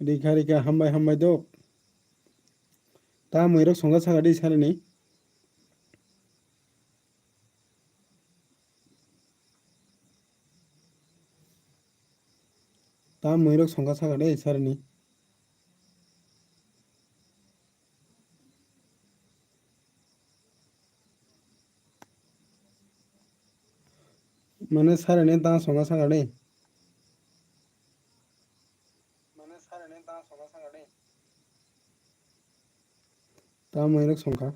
Rikha, rikha, hambai, hambai dok. Ta mwirok songkha saka di sarini. Ta mwirok songkha saka de sarini. Mane sarene ta songkha saka de. Ta mwirok songkha.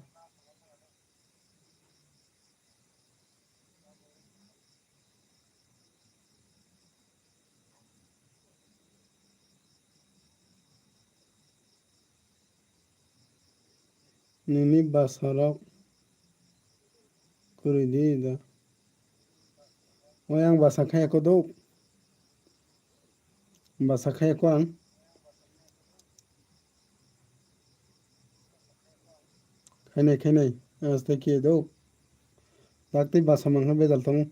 Nini bwsarok kwrwi di da. Oi, ang bwsa khe eko do. Bwsa khe eko ang. Khainai, khainai. Aste khe do. Dakti bwsa mangkha bedal tongo.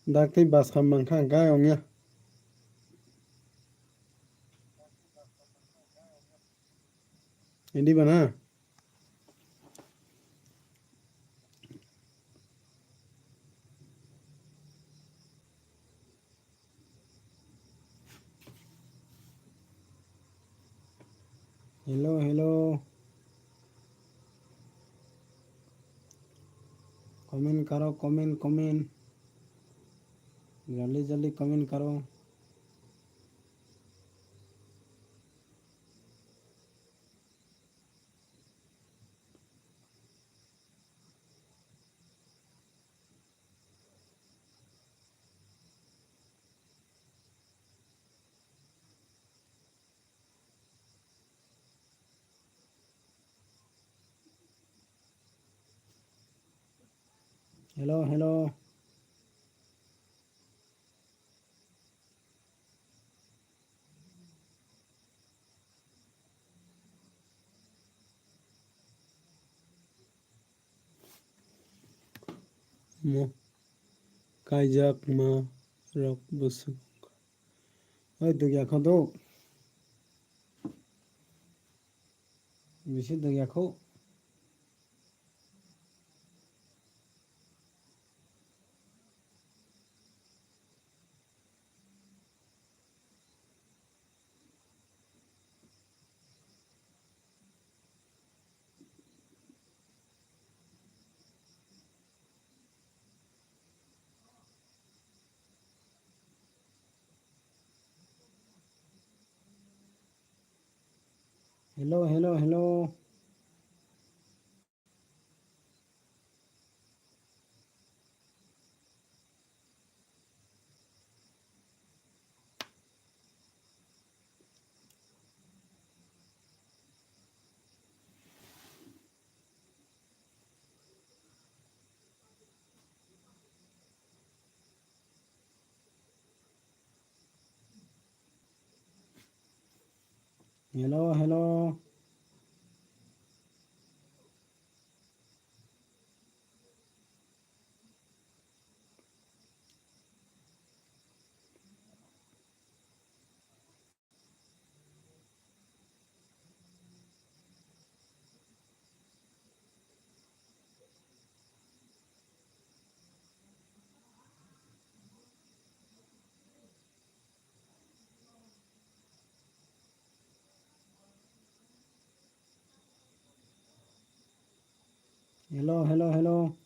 Dakti bwsa mangkha ang khe ongya. Indi bana. Hello, hello. Comment karo, comment, comment. Jaldi, jaldi comment karo. Hello, hello. Mo kaijakma rok bwswk. Oi, dugya kho duk. Bisi dugya kho. Hello, hello, hello. Hello, hello. Hello, hello, hello.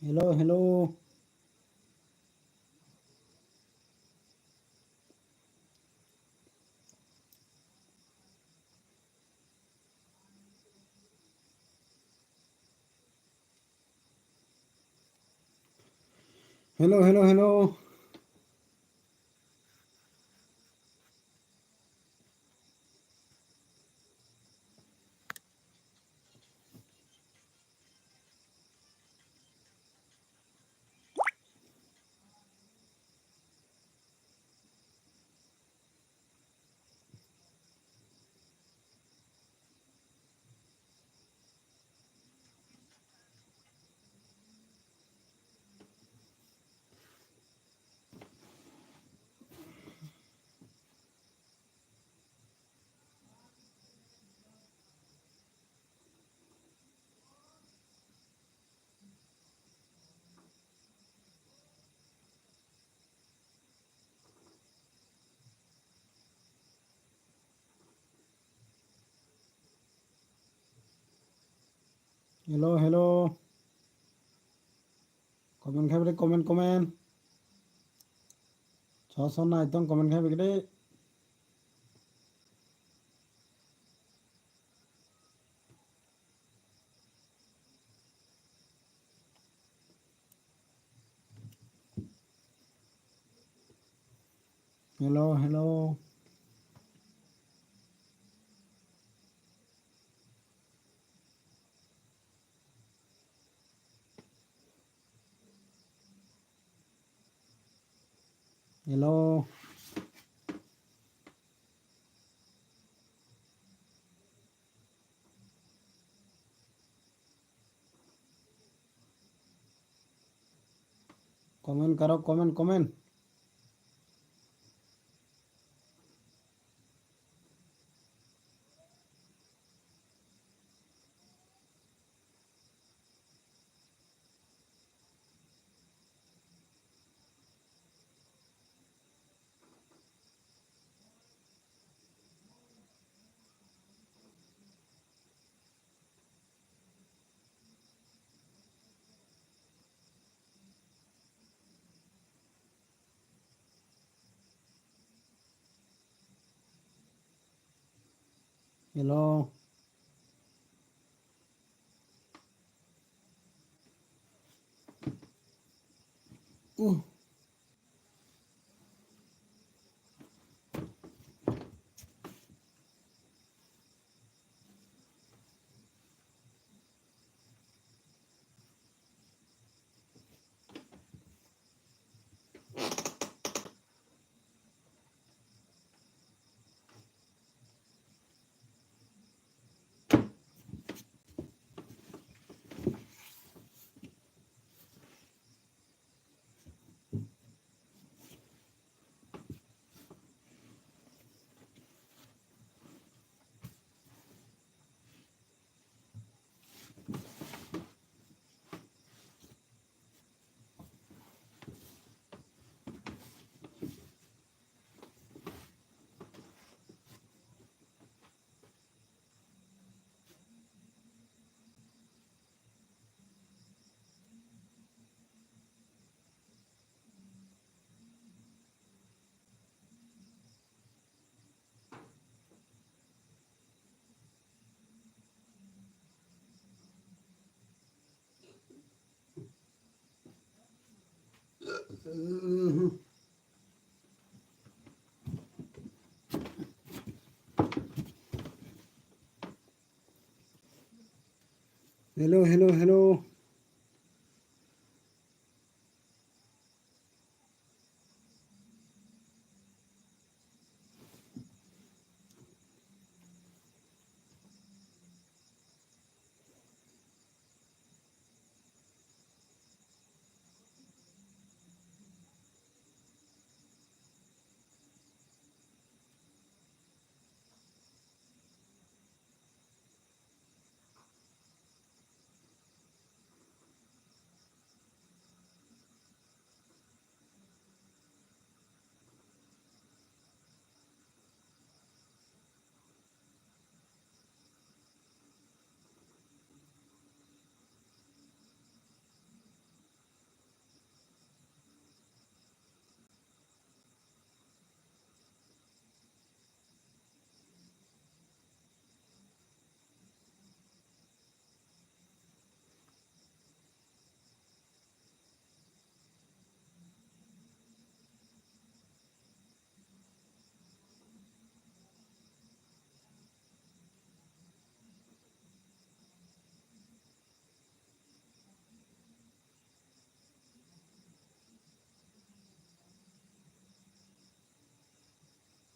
Hello, hello. Hello, hello, hello. Hello, hello. Comment khai bwlai, comment, comment. Sob sob nai tong, comment khai bwlai. Hello, hello. Hello. Comment karo, comment, comment. Hello. Uh. Hello, hello, hello.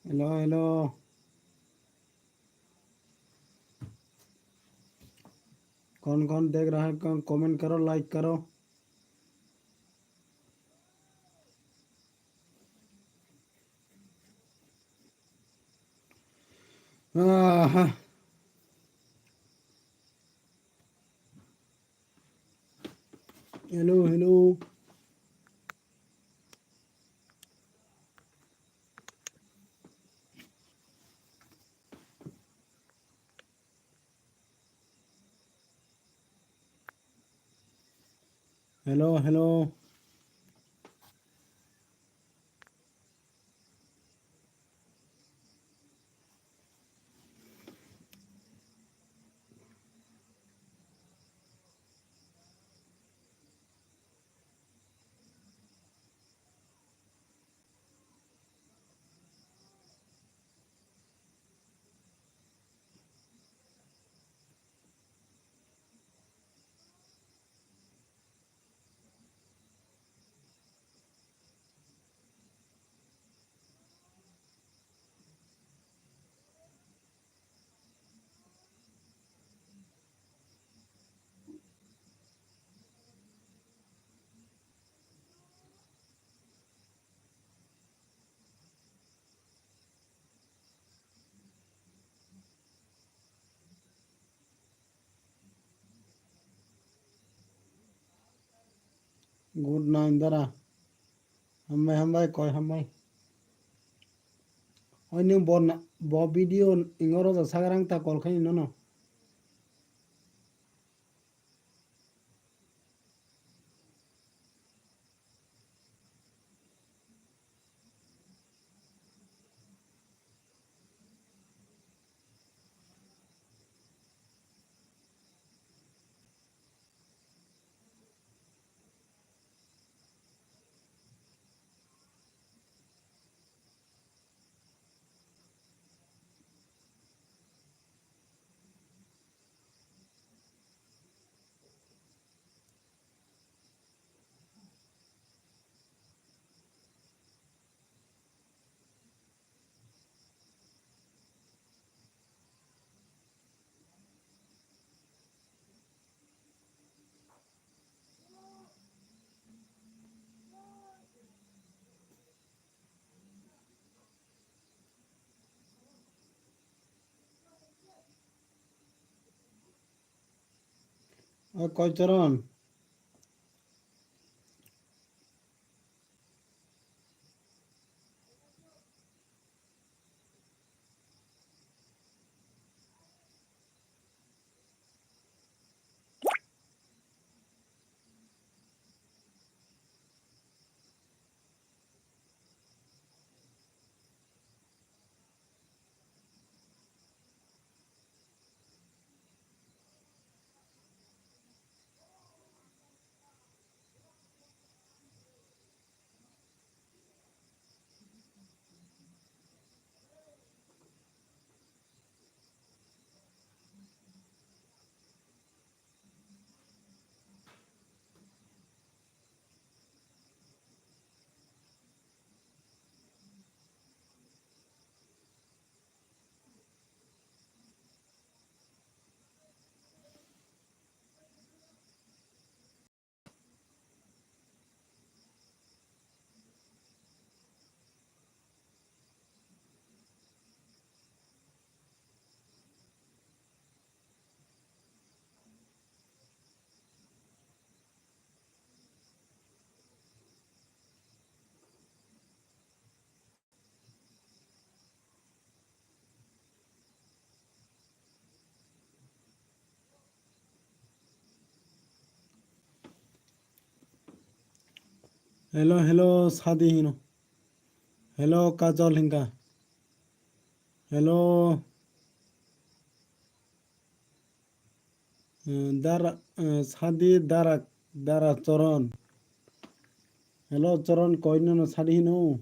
Hello, hello. कौन कौन देख रहा है, कौन comment करो, like करो। आहा। Hello, hello. Hello, hello. Good night, dara. Hambai, hambai, koi hambai. Oi, nwng bo na, bo video ingo roja sagrang ta call khaini nono. O koi choron. Hello, hello, sadi hino. Hello, Kajol hinka. Hello. Eh, Dara, eh, sadi Dara, Dara Choron. Hello, Choron, koi nono sadi hino.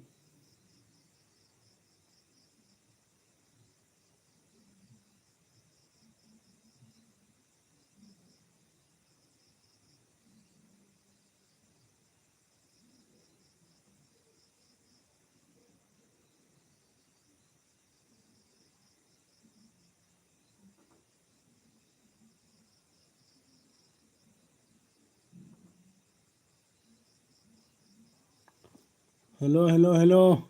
Hello, hello, hello.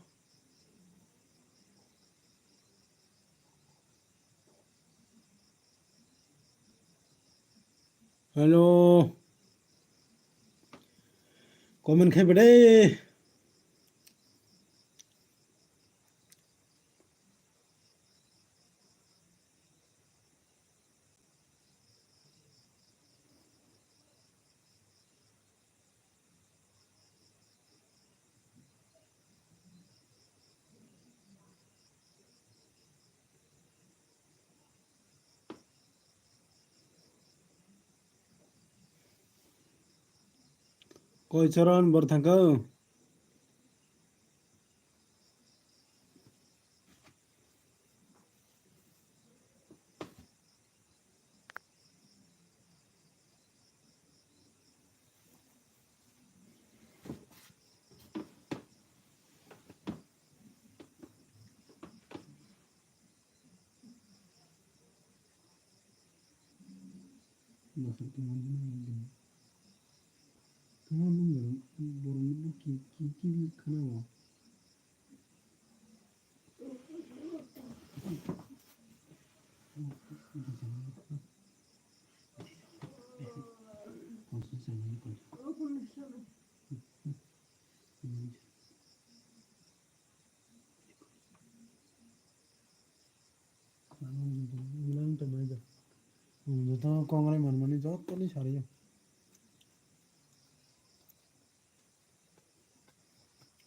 Hello. Comment khai bede. Koi choron bor thangkha? Masuk teman teman lagi. Teman teman borok ni ki ki ki khana o. Joto kongrai manmani jotoni sariyo.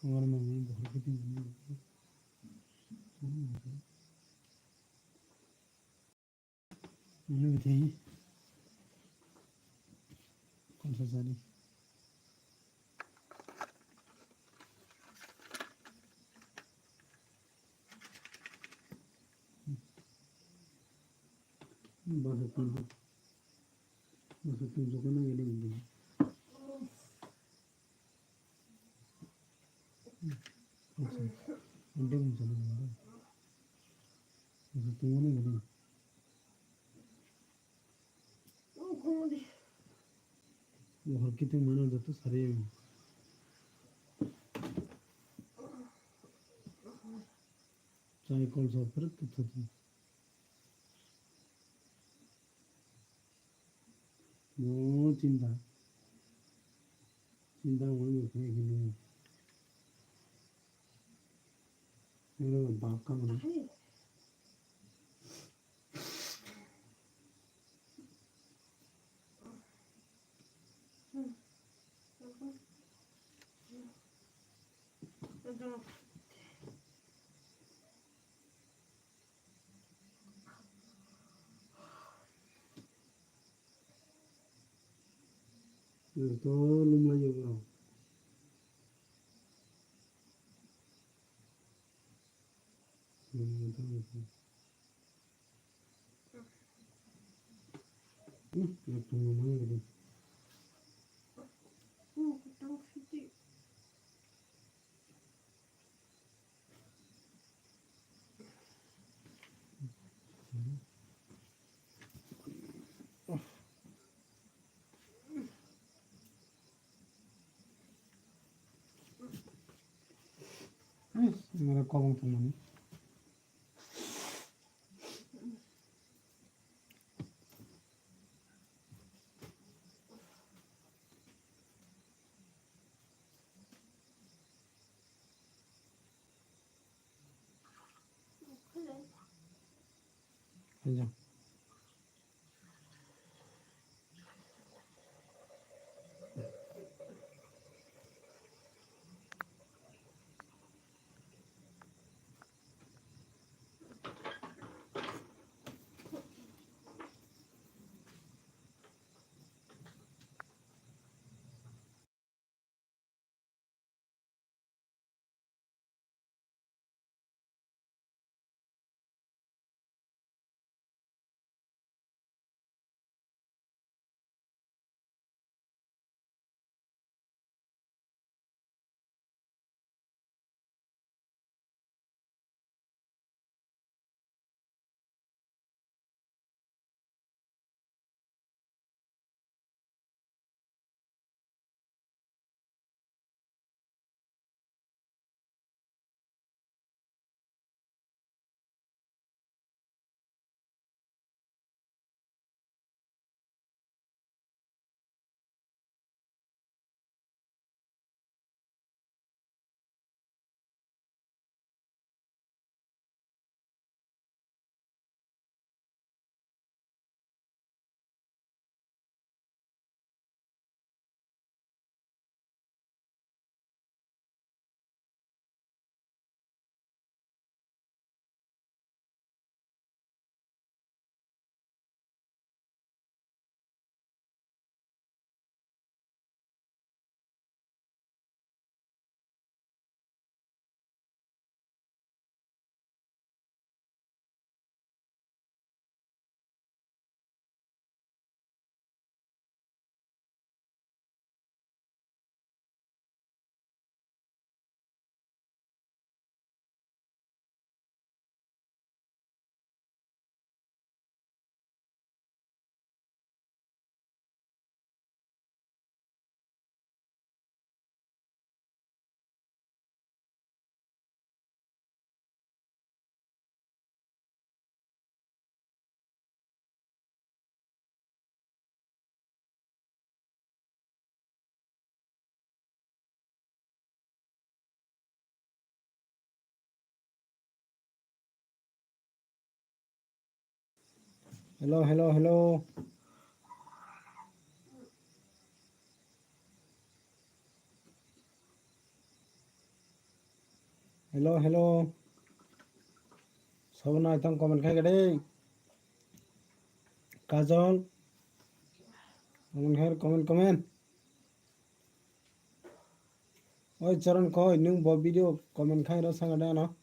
Kongrai manmani bohor kiti manmani. Ini bithai. Konsol sari. Basa pintu. Basa pintu kana gede gede. Ande mo sana. Basa pintu kana gede. Bohor kiting mano joto sari ang. Chai kol so pret tu thati. No chinta. Chinta wani mo khe hinu. Ero bak ka mana. Joto lumlaiyo borok. Mara kolong tongmani. Hello, hello, hello. Hello, hello. Sabo naithang comment khai kade. Kajol. Comment khai, comment, comment. Oi Charan khoi, nwng bo video comment khai ro sanga de ano.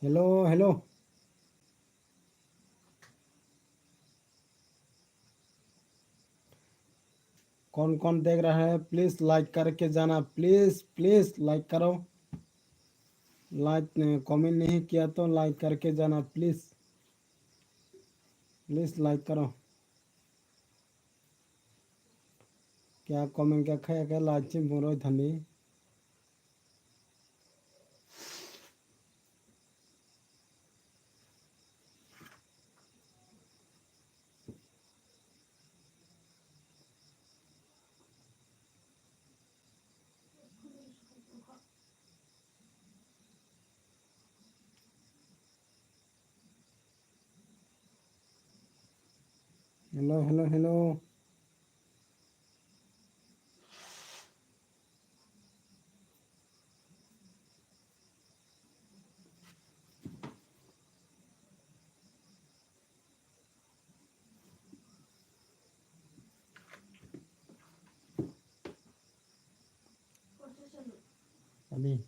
Hello, hello. कौन कौन देख रहा है, please like करके जाना, please please like करो। Like, comment नहीं किया तो लाइक करके जाना, प्लीज प्लीज लाइक करो। क्या कमेंट क्या खाया क्या लाइक चिम बोरो थानी। Hello, hello, hello. Ani.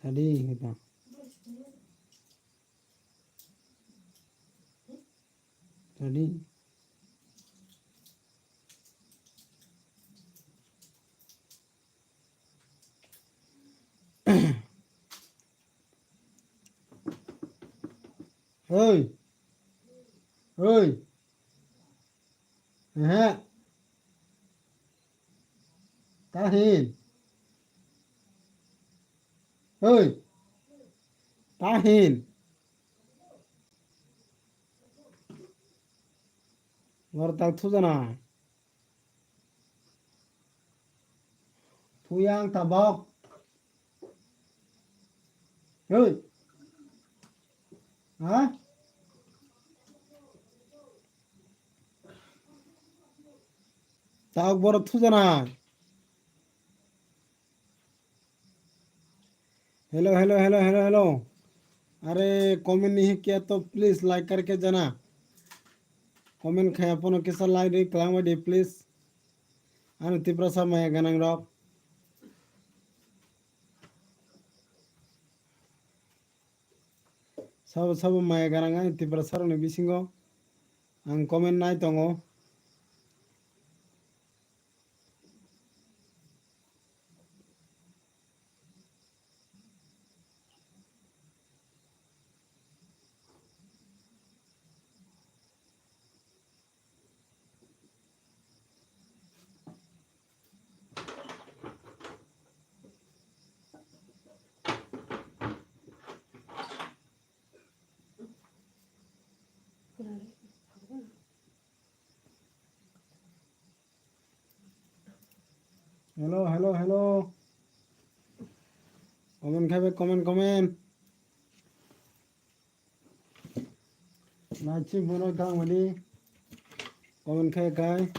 Tadi kita. Tadi. Hei. Hei. Ehe. Tahin. Hei. Tahin. Ngor tak thujana. Thuyang tabok. Hei. Ha? Tabok borok thujana. Hello, hello, hello, hello, hello. अरे कमेंट नहीं किया तो प्लीज लाइक करके जाना। कमेंट खाया पनो किसा लाइक रे कलाम दे please. Ano Tiprasa maya ganang rok. Sabo sabo maya ganang ani Tiprasa rokni bisingo ang comment nai tongo. Hello, hello, hello. Comment khai bai, comment, comment. Naichi bono kang mani. Comment khai khai.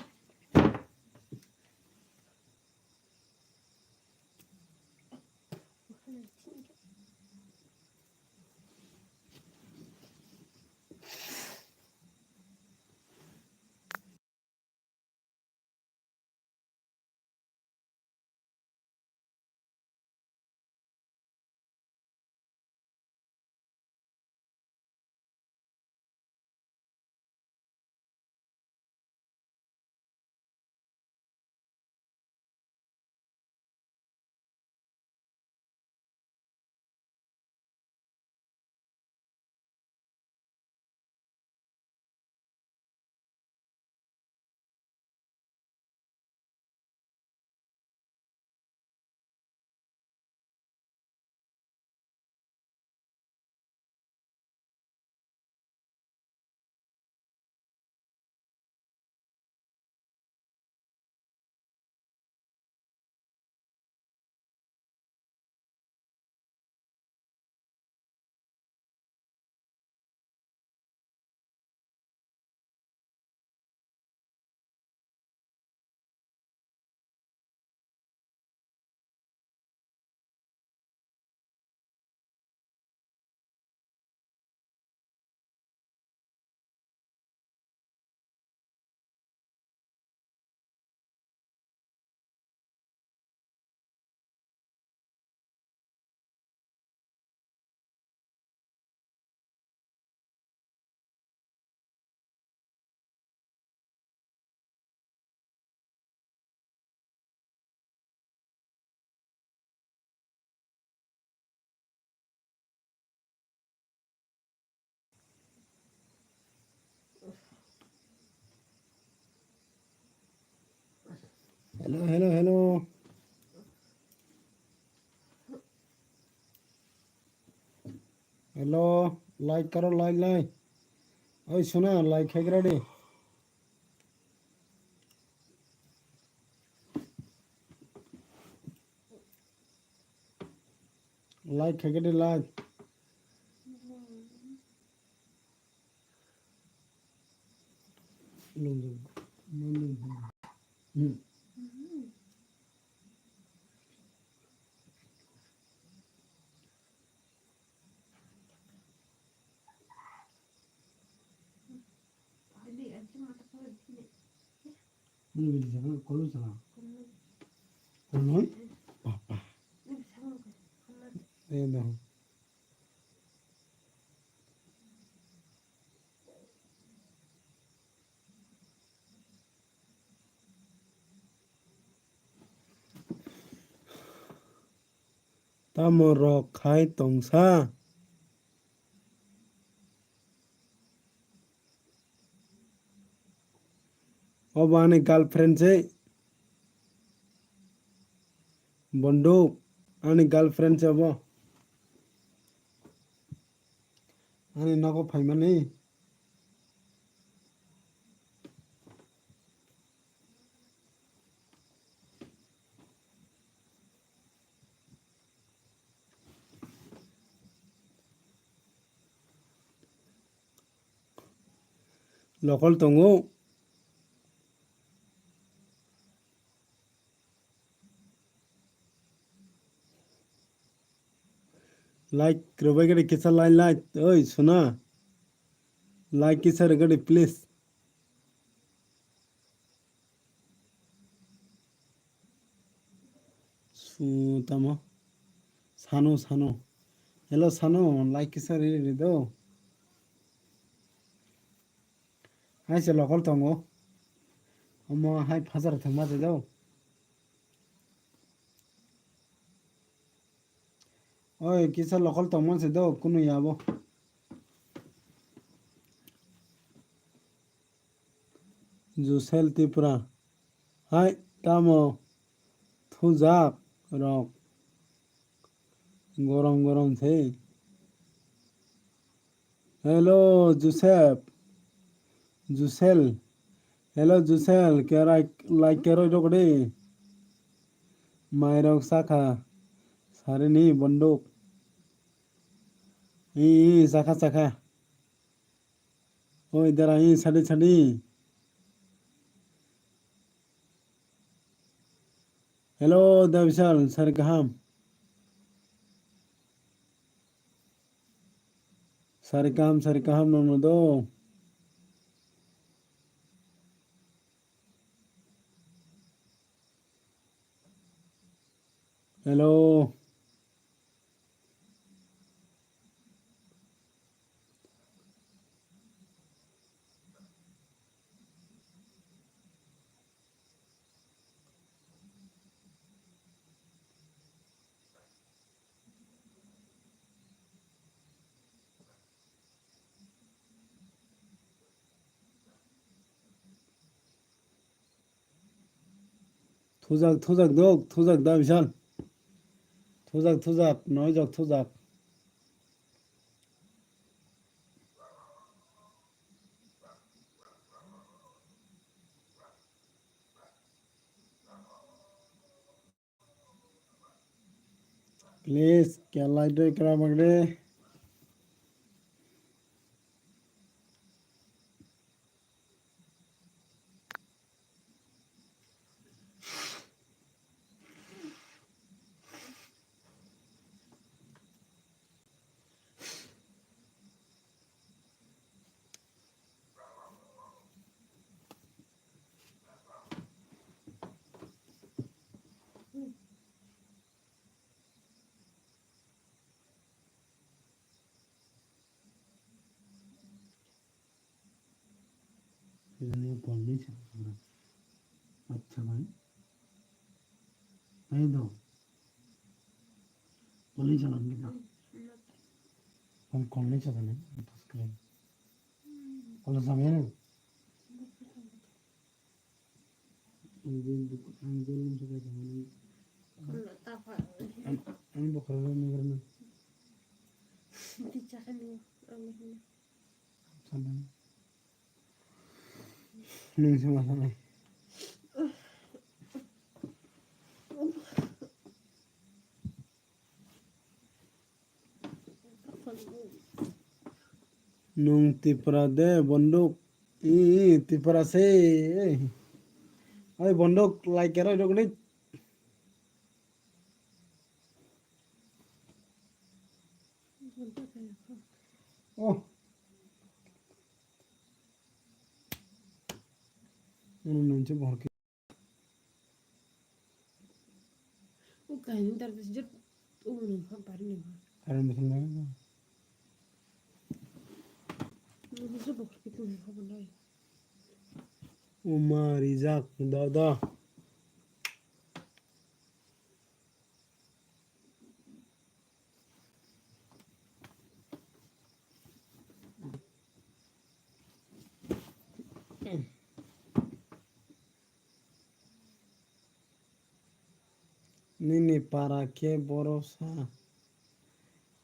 Hello, like karo, like, like. Oi, suna, like khai kra de. Like khai kra de, like. Hmm. Ini bisa kan kalau salah. Kalau apa? Eh, dah. Tamo rok khai tongsa? Obo ani girlfriend se. Bonduk, ani girlfriend se obo. Ani nogo phaimani. Lokol tongo. Like rwbai gadi kisa like, like. Oi, suna. Like kisa rwgadi, please. Su tamo. Sano, sano. Hello, sano. Like kisa riri do. Hai se lokol tongo. Omo hai phasar thangma se do. Oi, kisa lokol tongmani se do, kunu yabo. Jusel Tripura. Hai, tamo thujak rok. Gorom gorom se. Hello, Joseph. Jusel. Hello, Jusel. Kerai, like keroi rok de. Mairok sakha. Sarini bonduk. I, i, sakha, sakha. Oi, dara, i, sadi, sadi. Hello, Dabisal, sari kaham. Sari kaham, sari kaham nono do. Hello. Thujak, thujak dok, thujak da bisal. Thujak, thujak, noijak, thujak. Please, kya like doi kra bagre. Ini polni sa. Acha bhai. Ayo do. Polni sa lagi na. Hom polni sa na. Screen. Kalau sampai ni. Ang je, ang je lum sakai tongmani. Ang, ang bokhorok nai naigra na. Twi chakha nini, ang hwnwi. Nwng se ma sanai. Nwng Tipra de bonduk. Ih, Tipra se. Oi bonduk, like keroi rok ni. Oh. Nwng nwng se borok. O kaini dar bis jor o nwng ha bari nwng ha. Karon bwswk nai. Nwng se bo khorki tong ha bo nai. O ma rijak da da. Nini para khe boro sa?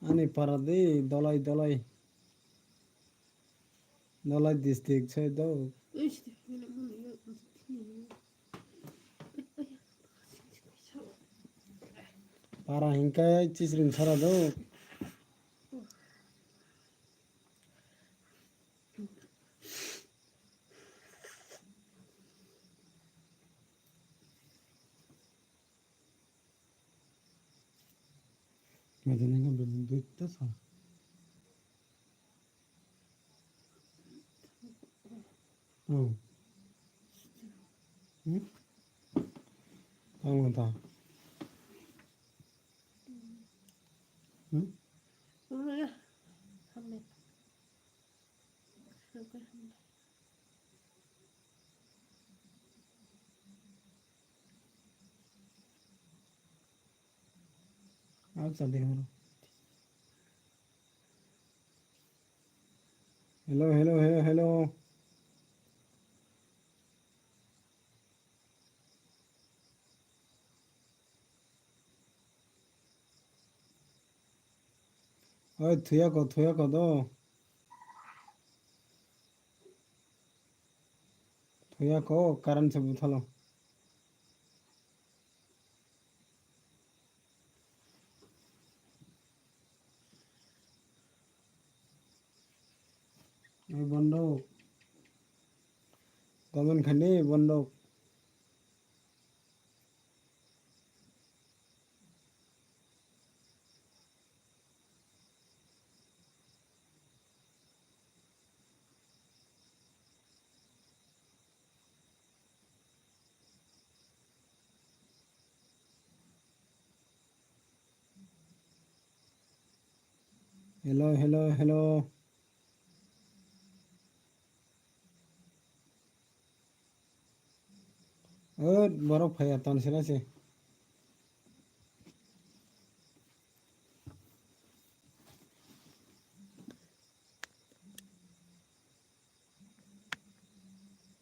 Ani para de Dolai, Dolai. Dolai district sai do. Para hingkai Chisring sara do. Madani ka bini duita sa. Oh. Hmm? Tama ta. Hmm? Hello, hello, hello, hello. Oi, thuya ko, thuya ko do. Thuya ko, current se buthalo. Oi bondok. Comment khani bondok. Hello, hello, hello. Ot, borok phaiya, ton sila se.